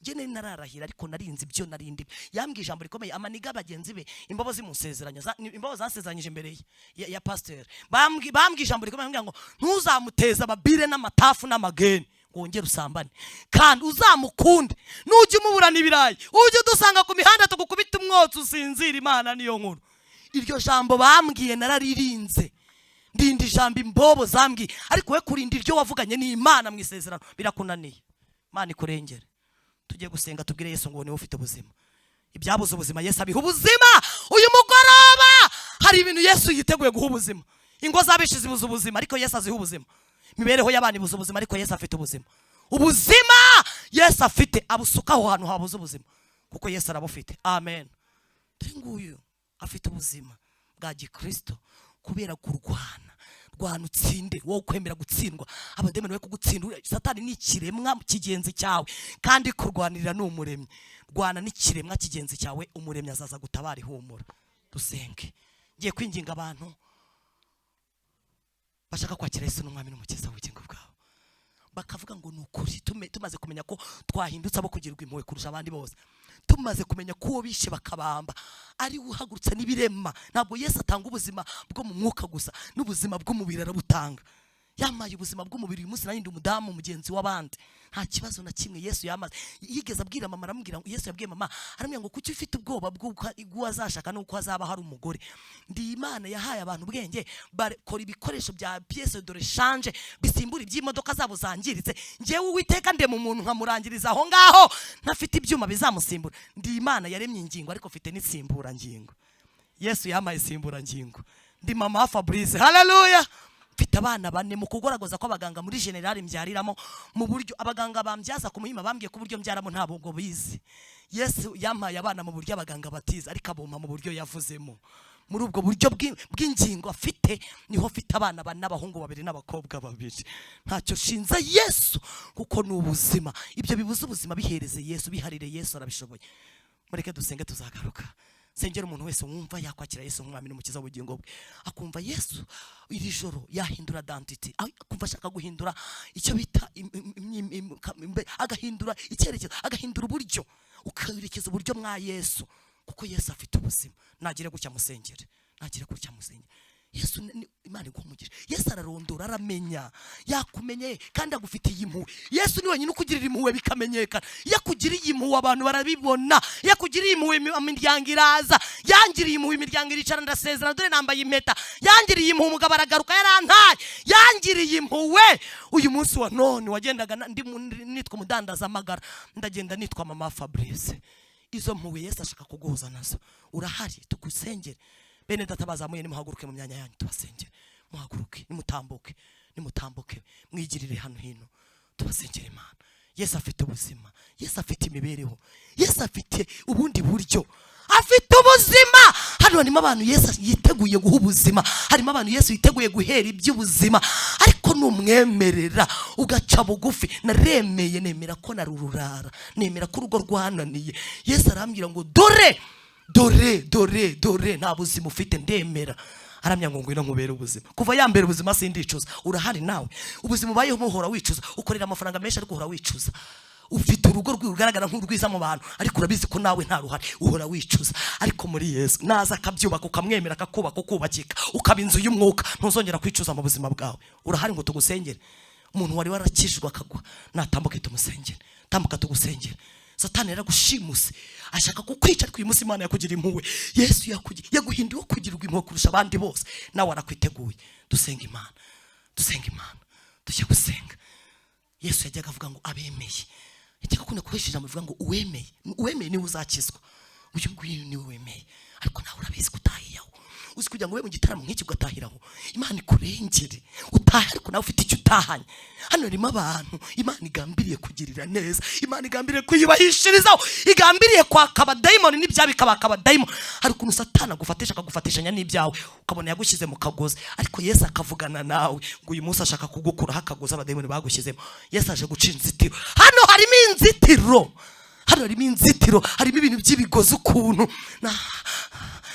Njye nari nararahira, ariko narinzi ibyo narindi. Yambwiye ijambo rikomeye. Amaniga bagenzi be, imbobo zimusezeranya, imbobo zasezeranyije imbere ye ya pasiteri, bambwiye ijambo rikomeye. Bambwira ngo: "Ntuzamuteze amabire n'amatafu n'amageni ngo wongere usambane, kandi uzamukunde. Nujya umuburana ibirayi, ujye udusanga ku mihanda tugukubita umwotsi usinzira." Imana niyo nkuru. Iryo jambo bambwiye nararirinze, ndinda ijambo imbobo zambwiye. Ariko we kurinda iryo wavuganye n'Imana mu isezerano birakunaniye, Imana ikurengere. Tujye gusenga, tubwire Yesu ngo niwe ufite ubuzima. Ibyabuze ubuzima, Yesu abiha ubuzima. Uyu mugoroba hari ibintu Yesu yiteguye guha ubuzima. Ingo z'abishi zibuze ubuzima, ariko Yesu aziha ubuzima. Imibereho y'abana ibuze ubuzima, ariko Yesu afite ubuzima. Ubuzima Yesu afite abusuka aho hantu habuze ubuzima, kuko Yesu arabufite. Amen. Dore nguyu afite ubuzima bwa gikristo kubera kurwana. Rwana utsinde, wowe kwemera gutsindwa, abademoni we kugutsinda. Satani ni ikiremwa kigenzi cyawe, kandi kurwanirira ni Umuremyi. Rwana n'ikiremwa kigenzi cyawe, Umuremyi azaza gutabara. Ihumura. Dusenge. Ngiye kwinginga abantu bashaka kwakira Yesu n'Umwami n'Umukiza w'ubugingo bwawe, bakavuga ngo: "Ni ukuri, tumaze kumenya ko twahindutse abo kugirirwa impuhwe kurusha abandi bose, tumaze kumenya ko uwo bishe bakabamba ari we uhagurutse n'ibirema." Ntabwo Yesu atanga ubuzima bwo mu mwuka gusa, n'ubuzima bw'umubiri arabutanga. Yamaye ubuzima bw'umubiri. Uyu munsi nanjye ndi umudamu mugenzi w'abandi, nta kibazo na kimwe. Yesu yamaze, yigeze abwira mama, aramubwira, Yesu yabwiye mama, aramubwira ngo: "Kuki ufite ubwoba bw'uko azashaka n'uko azaba hari umugore? Ndi Imana yahaye abantu ubwenge, bakora ibikoresho bya pièces de rechange bisimbura iby'imodoka zabo zangiritse. Njyewe Uwiteka ndema umuntu nkamurangiriza aho ngaho, ntafite ibyuma bizamusimbura. Ndi Imana yaremye ingingo, ariko mfite n'insimburangingo." Yesu yampaye insimburangingo. Ndi mama Fabrice, haleluya. Mfite abana bane. Mu kugoragoza kw'abaganga muri general mbyariramo, mu buryo abaganga bambyaza ku Muhima bambwiye ko uburyo mbyaramo ntabwo ngo bizi, Yesu yampaye abana mu buryo abaganga batize, ariko abumpa mu buryo yavuzemo. Muri ubwo buryo bw'ingingo afite niho mfite abana bane, abahungu babiri n'abakobwa babiri. Ntacyo shinze Yesu, kuko ni ubuzima. Ibyo bibuze ubuzima, bihereze Yesu, biharire Yesu, arabishoboye. Mureke dusenge, tuzagaruka. Sengera umuntu wese wumva yakwakira Yesu nk'Umwami n'Umukiza w'ubugingo bwe, akumva Yesu iri joro yahindura identity, akumva ashaka guhindura icyo bita agahindura icyerekezo, agahindura uburyo, ukerekeza uburyo mwa Yesu, kuko Yesu afite ubuzima. Nagire gutya musengere, nagire gutya musengere. Yesu Imana iguha umugisha. Yesu ararondora, aramenya, yakumenye kandi agufitiye impuhwe. Yesu ni wenyine ukugirira impuhwe bikamenyekana. Iyo akugiriye impuhwe abantu barabibona. Iyo akugiriye impuhwe imiryango iraza. Yangiriye impuhwe imiryango iricara, ndasezerana, dore nambaye impeta. Yangiriye impuhwe umugabo aragaruka yarantaye. Yangiriye impuhwe uyu munsi wa none wagendaga ndi nitwa umudandazamagara, ndagenda nitwa mama Fabrice. Izo mpuhwe Yesu ashaka kuguhuza nazo. Urahari tugusengere. Bene data bazamuye, nimuhaguruke mu myanya yanyu tubasengere. Muhaguruke, nimutambuke, nimutambuke mwigirire hano hino tubasengere Imana. Yesu afite ubuzima, Yesu afite imibereho, Yesu afite ubundi buryo, afite ubuzima. Hano harimo abantu Yesu yiteguye guha ubuzima, harimo abantu Yesu yiteguye guhera iby'ubuzima, ariko numwemerera ugaca bugufi. Naremeye, nemera ko narururara, nemera ko urugo rwananiye. Yesu arambwira ngo dore, dore, dore, dore nta buzima ufite. Ndemera, aramya ngo ngwino nkubere ubuzima. Kuva yambera ubuzima sindicuza. Urahari nawe ubuzima ubayeho muhora wicuza, ukorera amafaranga menshi ariko uhora wicuza. Ufite urugo rugaragara nk'urwiza mu bantu, ariko urabizi ko nawe nta ruhare, uhora wicuza. Ariko muri Yesu naza akabyubaka, ukamwemera akakubaka, ukubakika, ukaba inzu y'umwuka, ntuzongera kwicuza mu buzima bwawe. Urahari ngo tugusengere. Umuntu wari warakijijwe akagwa natambuke tumusengere. Tambuka tugusengere. Satani yaragushimuse ashaka kukwica, ariko uyu munsi Imana yakugira impuhwe. Yesu yaguhinduye uwo kugirirwa impuhwe kurusha abandi bose, nawe arakwiteguye. Dusenga Imana, dusenga Imana, tujye gusenga. Yesu yajyaga avuga ngo abemeye, yajyaga akunda gukoresha ijambo rivuga ngo uwemeye, uwemeye niwe uzakizwa. Uyu nguyu niwe wemeye, ariko nawe urabizi ko utahiyeho. Uzi kugira ngo ube mu gitaramo nk'iki ugatahiraho, Imana ikurengere utahe, ariko nawe ufite icyo utahanye. Hano harimo abantu Imana igambiriye kugirira neza, Imana igambiriye kuyubahishirizaho, igambiriye kwaka abadayimoni n'ibyawe ikabaka abadayimoni. Hari ukuntu Satani agufatisha akagufatishanya n'ibyawe, ukabona yagushyize mu kagozi, ariko Yesu akavugana nawe ngo uyu munsi ashaka kugukuraho akagozi abadayimoni bagushyizemo. Yesu aje guca inzitiro. Hano harimo inzitiro, hano harimo inzitiro, harimo ibintu by'ibigozi. Ukuntu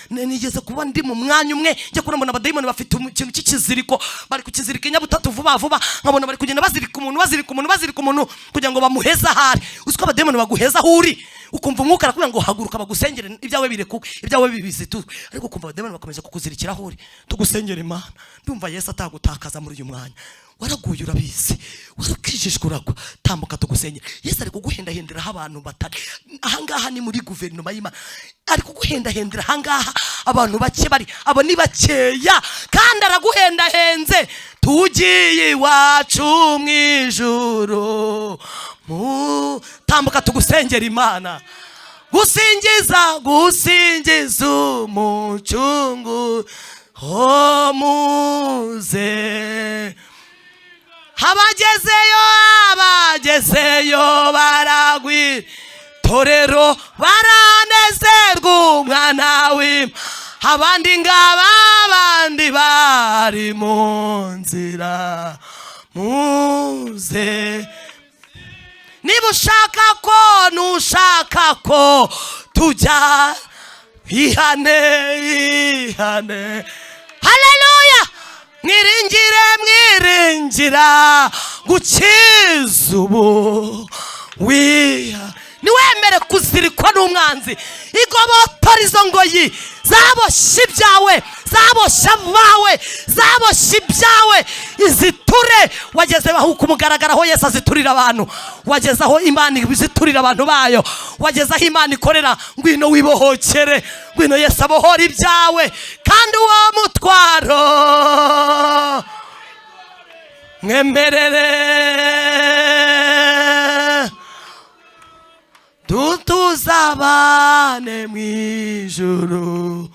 nigeze kuba ndi mu mwanya umwe, njya kubona mbona abadayimoni bafite ikintu cy'ikiziriko, bari kukizirika inyabutatu vuba vuba. Nkabona bari kugenda bazirika umuntu, bazirika umuntu, bazirika umuntu kugira ngo bamuheze ahari. Uzi ko abadayimoni baguheza aho uri, ukumva umwuka arakubwira ngo haguruka bagusengere, ibyawe birekuke, ibyawe bibizituzwe, ariko ukumva abadayimoni bakomeje kukuzirikira aho uri. Tugusengere Imana. Ndumva Yesu atagutakaza muri uyu mwanya. Waraguye urabizi, warakijijwe uragwa, tambuka tugusengere. Yesu ari kuguhendahenderaho abantu batari ahangaha, ni muri guverinoma y'Imana. Ari kuguhendahendera ahangaha abantu bake bari, abo ni bakeya kandi araguhendahenze. Tugiye iwacu mu ijuru, tambuka tugusengera Imana. Gusingiza, gusingiza umucungu ho muze. Abagezeyo, abagezeyo baragwira torero, baranezerwa umwana w'Imana. Abandi ngaba, abandi bari mu nzira, muze. Niba ushaka ko, nushaka ko tujya, ihane, ihane. Haleluya! Mwiringire, mwiringira gukiza ubu wiha. Niwemere kuzirikwa n'umwanzi. Igobotora izo ngoyi zaboshye ibyawe, zaboshye abawe, zaboshye ibyawe, iziture. Wageze aho kumugaragara aho Yesu aziturira abantu, wageze aho Imana iziturira abantu bayo, wageze aho Imana ikorera. Ngwino wibohokere, ngwino Yesu abohora ibyawe. Kandi uwo mutwaro mwemerere tuzabane mu ijuru.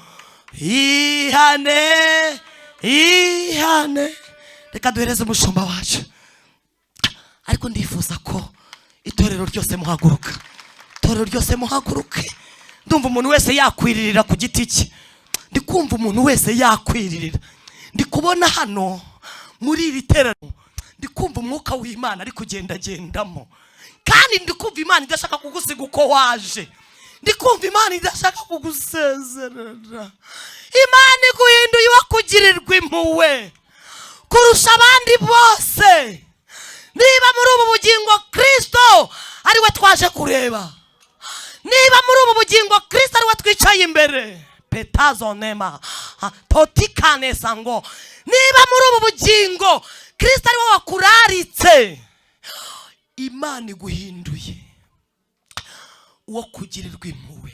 Ihane, ihane. Reka duhereze umushumba wacu, ariko ndifuza ko itorero ryose muhaguruka, itorero ryose muhaguruke. Ndumva umuntu wese yakwiririra ku giti cye, ndi kumva umuntu wese yakwiririra. Ndi kubona hano muri iri teraniro, ndi kumva umwuka w'Imana ari kugendagendamo, kandi ndi kumva Imana idashaka kugusiga uko waje. Ndi kumva Imana idashaka kugusezerera. Imana iguhinduye uwakugirirwa impuhwe kurusha abandi bose. Niba muri ubu bugingo Kristo ari we twaje kureba, niba muri ubu bugingo Kristo ari we twicaye imbere, Petazonema totikanesa ngo niba muri ubu bugingo Kirisito ari wowe wakuraritse, Imana iguhinduye uwo kugirirwa impuhwe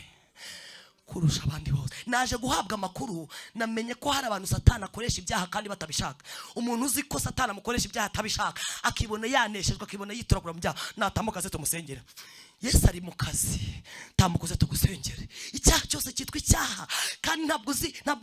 kurusha abandi bose. Naje guhabwa amakuru, namenye ko hari abantu Satani akoresha ibyaha kandi batabishaka. Umuntu uzi ko Satani amukoresha ibyaha atabishaka, akibona yaneshejwe, akibona yitoragura mu byaha, natambuka aze tumusengere. Yesu ari mu kazi. Tambuka uze tugusengere. Icyaha cyose cyitwa icyaha, kandi ntabwo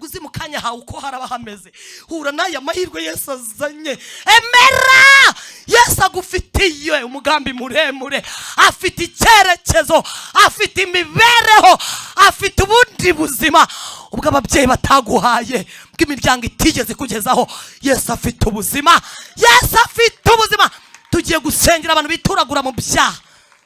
uzi mu kanya hawe uko haraba hameze. Hura n'aya mahirwe Yesu azanye. Emera, Yesu agufitiye umugambi muremure, afite icyerekezo, afite imibereho, afite ubundi buzima ubwo ababyeyi bataguhaye, bw'imiryango itigeze kugezaho. Yesu afite ubuzima, Yesu afite ubuzima. Tugiye gusengera abantu bituragura mu byaha.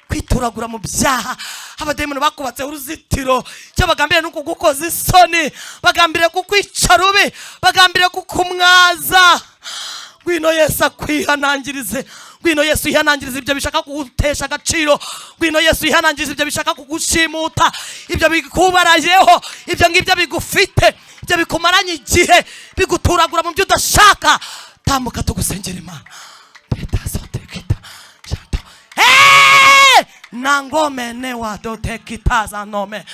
Kwituragura mu byaha, abadayimoni bakubatseho uruzitiro. Icyo bagambiriye ni ukugukoza isoni, bagambiriye kukwica rubi, bagambiriye kukumwaza. Ngwino Yesu akwihanangirize. Ngwino Yesu yihanangirize ibyo bishaka kugutesha agaciro. Ngwino Yesu yihanangirize ibyo bishaka kugushimuta, ibyo bikubarayeho, ibyo ngibyo bigufite, ibyo bikumaranye igihe, biguturagura mu byo udashaka. Tambuka tugusengera Imana. Petazotekita shanto. Hey! Nangomene wadotekitaza nome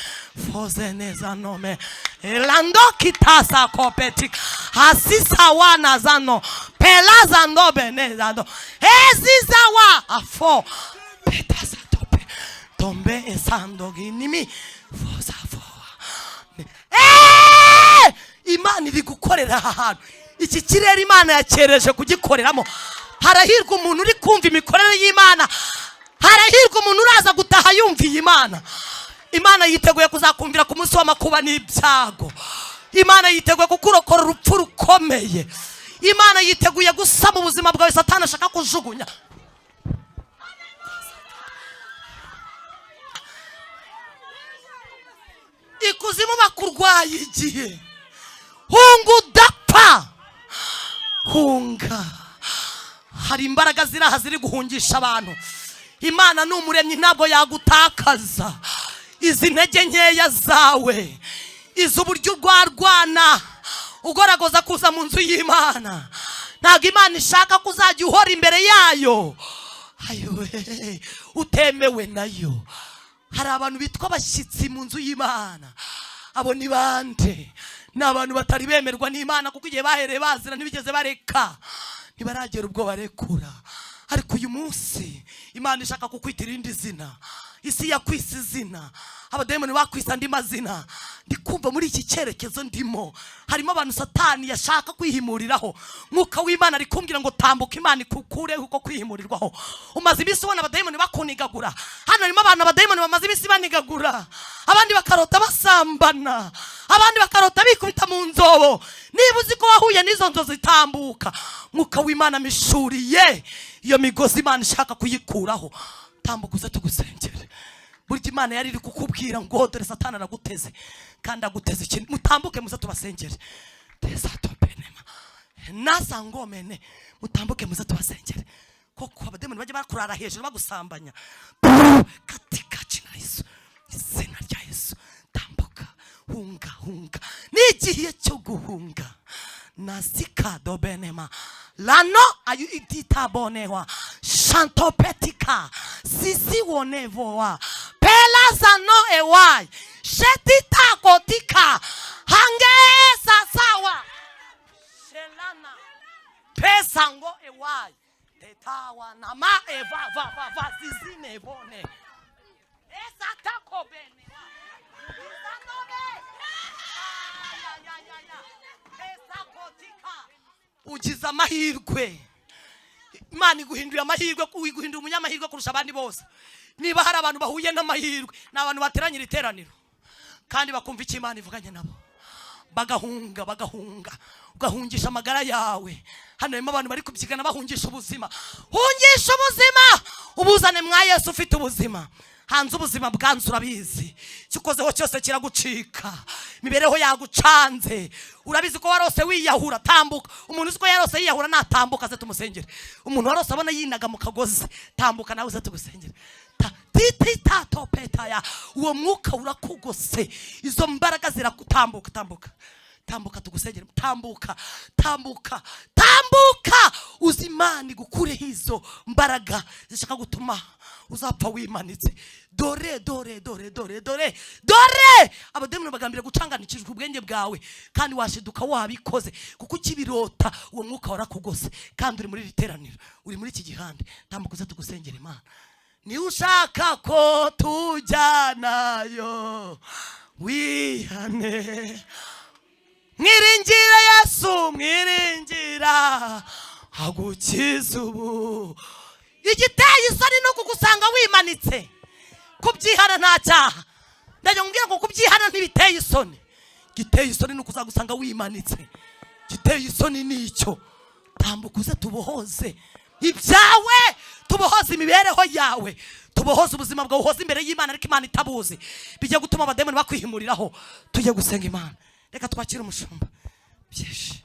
fozeneza nome elando kitasa kopetik hasisa wana zano pelaza ndobenezado ezizawa afo petasa tope tombe esando ginimi foza foa. Eh! Imana iri gukorera aha hantu. Iki kirere Imana yakereje kugikoreramo. Harahirwa umuntu uri kumva imikorere y'Imana. Harahirwa umuntu uraza gutaha yumviye Imana. Imana yiteguye kuzakumvira ku munsi w'amakuba n'ibyago. Imana yiteguye kukurokora urupfu rukomeye. Imana yiteguye gusama ubuzima bwawe Satani ashaka kujugunya. Ikuzimu bakurwaye igihe. Hunga udapfa, hunga. Hari imbaraga ziri aha ziri guhungisha abantu. Imana ni umuremyi, ntabwo yagutakaza. Izi ntege nkeya zawe, izi uburyo urwarwana ugoragoza kuza mu nzu y'Imana, ntabwo Imana ishaka ko uzajya uhora imbere yayo ayiwe utemewe nayo. Hari abantu bitwa abashyitsi mu nzu y'Imana. Abo ni bande? Ni abantu batari bemerwa n'Imana, kuko igihe bahereye bazira ntibigeze bareka, ntibaragera ubwo barekura. Ariko uyu munsi Imana ishaka kukwita irindi zina. Isi yakwise izina, abadayimoni bakwise andi mazina. Ndi kumva muri iki cyerekezo ndimo harimo abantu Satani yashaka kwihimuriraho. Mwuka w'Imana ari kumbwira ngo tambuka, Imana ikukureho uko kwihimurirwaho. Umaze iminsi ubona abadayimoni bakunigagura. Hano harimo abantu abadayimoni bamaze iminsi banigagura, abandi bakarota basambana, abandi bakarota bikubita mu nzobo. Niba uzi ko wahuye n'izo nzozi, tambuka. Mwuka w'Imana mishuriye iyo migozi, Imana ishaka kuyikuraho. Tambuka uze tugusengere. Burya Imana yari iri kukubwira ngo dore Satani araguteze, kandi aguteze ikintu. Mutambuke muze tubasengere. Teza topenema nasa ngomene. Mutambuke muze tubasengere. Koko abademoni bajya bakurara hejuru bagusambanya, katika jina Yesu, izina rya Yesu, tambuka. Hunga, hunga, ni igihe cyo guhunga. Nasika dobenema lano ayu iditabonewa shantopetika sisi wonevoa pelazano ewai shetitakotika hange sawa shelana pesango ewai tetawa nama eva va va va zizine bone esatakobenewa izanome. Ay, ay, ay, ay, ay. Pesakotika. Ugize amahirwe, Imana iguhinduriye amahirwe, iguhindura umunyamahirwe kurusha abandi bose. Niba hari abantu bahuye n'amahirwe, ni abantu bateranyira iteraniro kandi bakumva icyo Imana ivuganye nabo, bagahunga, bagahunga, ugahungisha amagara yawe. Hano harimo abantu bari kubyigana bahungisha ubuzima. Hungisha ubuzima, ubuzane mwa Yesu ufite ubuzima. Hanze ubuzima bwanze, urabizi, icyo ukozeho cyose kiragucika, imibereho yagucanze. Urabizi ko warose wiyahura, tambuka. Umuntu uzi ko yarose yiyahura natambuka aze tumusengere. Umuntu warose abona yinaga mu kagozi, tambuka nawe uze tugusengere. Ta titita topetaya. Uwo mwuka urakugose, izo mbaraga zirakutambuka. Tambuka, tambuka, tugusengere. Tambuka, tambuka, tambuka, uzi Imana igukureho izo mbaraga zishaka gutuma uzapfa wimanitse. Dore, dore, dore, dore, dore, dore abademoni bagambira gucanganikijwe ubwenge bwawe, kandi washiduka wabikoze kuko ukibirota. Uwo mwuka warakugose, kandi uri muri iri teraniro, uri muri iki gihande. Tambuka uze tugusengera Imana. Niba ushaka ko tujyanayo, wihane, mwiringira Yesu, mwiringira agukiza. Ubu igiteye isoni ni ukugusanga wimanitse. Kubyihana nta cyaha. Ndagira ngo mbwire ngo kubyihana ntibiteye isoni. Giteye isoni ni ukuzagusanga wimanitse. Giteye isoni ni icyo. Tambuka uze tubohoze ibyawe, tubohoze imibereho yawe, tubohoze ubuzima bwawe. Uhoze imbere y'Imana ariko Imana itabuzi, bijya gutuma abademoni bakwihimuriraho. Tujye gusenga Imana. Reka twakire umushumba byinshi.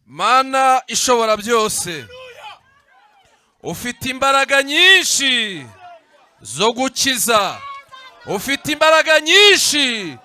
Mana ishobora byose, ufite imbaraga nyinshi zo gukiza, ufite imbaraga nyinshi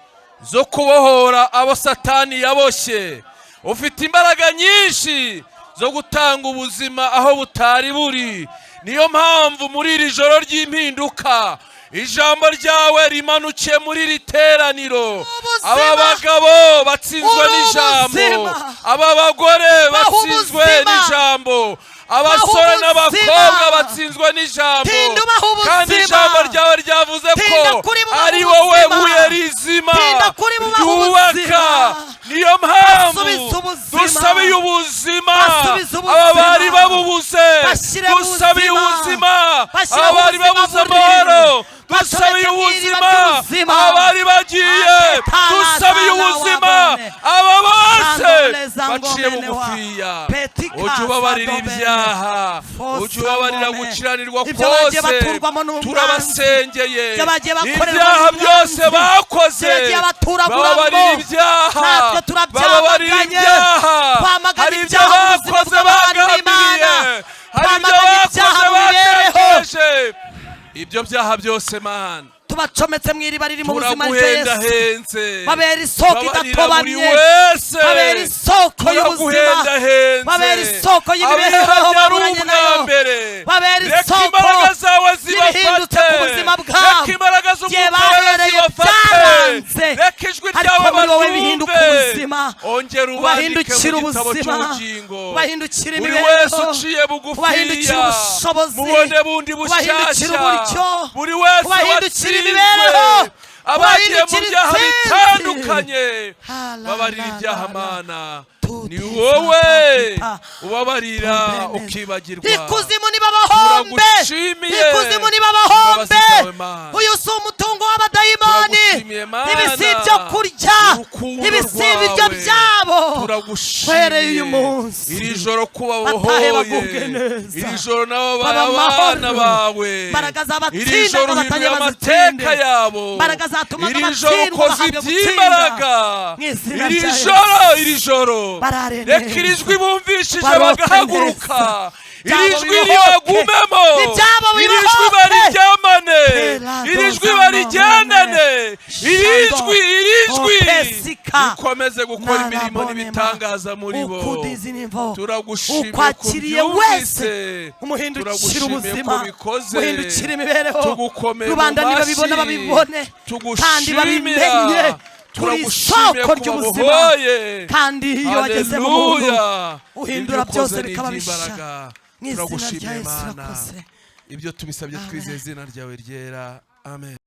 zo kubohora abo Satani yaboshye, ufite imbaraga nyinshi zo gutanga ubuzima aho butari buri. Niyo mpamvu muri iri joro ry'impinduka ijambo ryawe rimanukiye muri iri teraniro. Ubuzima. Aba bagabo batsinzwe Uri n'ijambo, ubuzima. aba bagore Baha batsinzwe ubuzima. n'ijambo, abasore ubuzima. n'abakobwa batsinzwe n'ijambo. Tinda ubaha ubuzima. Kandi ijambo ryawe ryavuze ko Tinda kuri bubaha ari wowe ubuzima. buye rizima Tinda kuri bubaha ryubaka. ubuzima. Niyo mpamvu Basubize ubuzima. dusabiye ubuzima Basubize ubuzima. aba bari babubuze, Bashyire dusabiye ubuzima. ubuzima Bashyire aba bari ubuzima babuze buri. amahoro, dusabiye Bacomeke mu iriba ubuzima ry'ubuzima. abari bagiye, Atetala dusabiye tala ubuzima wabone. aba bose Sandoleza baciye ngomene wa. bugufiya. Petika Ujye ubabarira sadobene. ibyaha, Fosa ujye ubabarira ngome. gukiranirwa Ibyo bagiye kose. baturwamo n'umwanzi. Turabasengeye. Ibyo bagiye bakorerwa Ibyaha n'umwanzi. byose bakoze, Ibyo bagiye baturaguramo. bababarira ibyaha, Natwe bababarira turabyamaganye. ibyaha. Twamaganye Hari ibyo ibyaha mu buzima bakoze bw'abantu b'Imana. bagambiriye, hari ibyo Twamaganye ibyaha bakoze mu mibereho. batekereje, ibyo byaha byose, Mana, Tubacometse mu iriba riri mu buzima, ryo Yesu. turaguhendahenze. Babera isoko Babarira buri idatobamye. wese. Babera isoko y'ubuzima. Turaguhendahenze. Babera isoko y'imibereho Abihanye ari baburanye ubwa nayo. mbere, Babera reka isoko imbaraga zawe y'ibihindutse zibafate, ku buzima bwabo. reka imbaraga Igihe z'Umwuka Wera bahereye zibafate, byaranze, reka ijwi ariko ryawe muri wowe bihinduka baryumve. ubuzima. Ongera ubandike Ubahindukire mu gitabo ubuzima, cy'ubugingo. ubahindukire Buri imibereho, wese uciye bugufiya, ubahindukire ubushobozi, mubone bundi ubahindukire bushyashya. uburyo, Buri wese ubahindukire watsinzwe, imibereho, abagiye mu ubahindukire byaha intsinzi. bitandukanye, Ha, la, babarira la, ibyaha. la, la. Mana, Tuti ni wowe sa, ubabarira Tubeneza. ukibagirwa. Ikuzimu nibabahombe. Turagushimiye. Ikuzimu nibabahombe. Imbabazi zawe, Mana. Uyu si umutungo w'abadayimoni. Turagushimiye, Mana. Ibi si ibyo kurya, Urukundo ibi si ibiryo rwawe. byabo. Turagushimiye Uhereye uyu munsi, iri joro kuba batahe bohoye, bagubwe neza. iri joro nabo Baba abana amahoro. bawe, Imbaraga zabatsinda iri joro ngo uhinduye batange amateka bazitsinde. yabo, Imbaraga zatumaga iri joro batsindwa ukoze bahabwa gutsinda. iby'imbaraga, Mu izina iri rya Yesu. joro, iri joro Barare reka neza. iri jwi bumvishije Barote bagahaguruka, neza. iri Ibyabo jwi bibohoke. ribagumemo, Ibyabo iri jwi bibohoke. bariryamane, Pera iri jwi doza barigendane, iri Shando. jwi, iri jwi Opesika. rikomeze gukora imirimo Narabonema. n'ibitangaza muri bo. Ukudizinimvo. Turagushimiye Ukwakiriye kubyumvise. wese, umuhindukire Turagushimiye ubuzima, ko bikoze. umuhindukire imibereho. Tugukomeye mu Rubanda nibabibona mashyi. babibone kandi Tugushimira. babimenye kuri Turagushimiye isoko ko ry'ubuzima. babohoye. Kandi iyo wageze mu muntu, Haleluya. uhindura Ibyo byose ukoze ni bikaba bishya. iby'imbaraga. Mu izina rya Turagushimiye, Yesu Mana. urakoze. Ibyo tubisabye Amen. twizeye izina ryawe ryera, amen.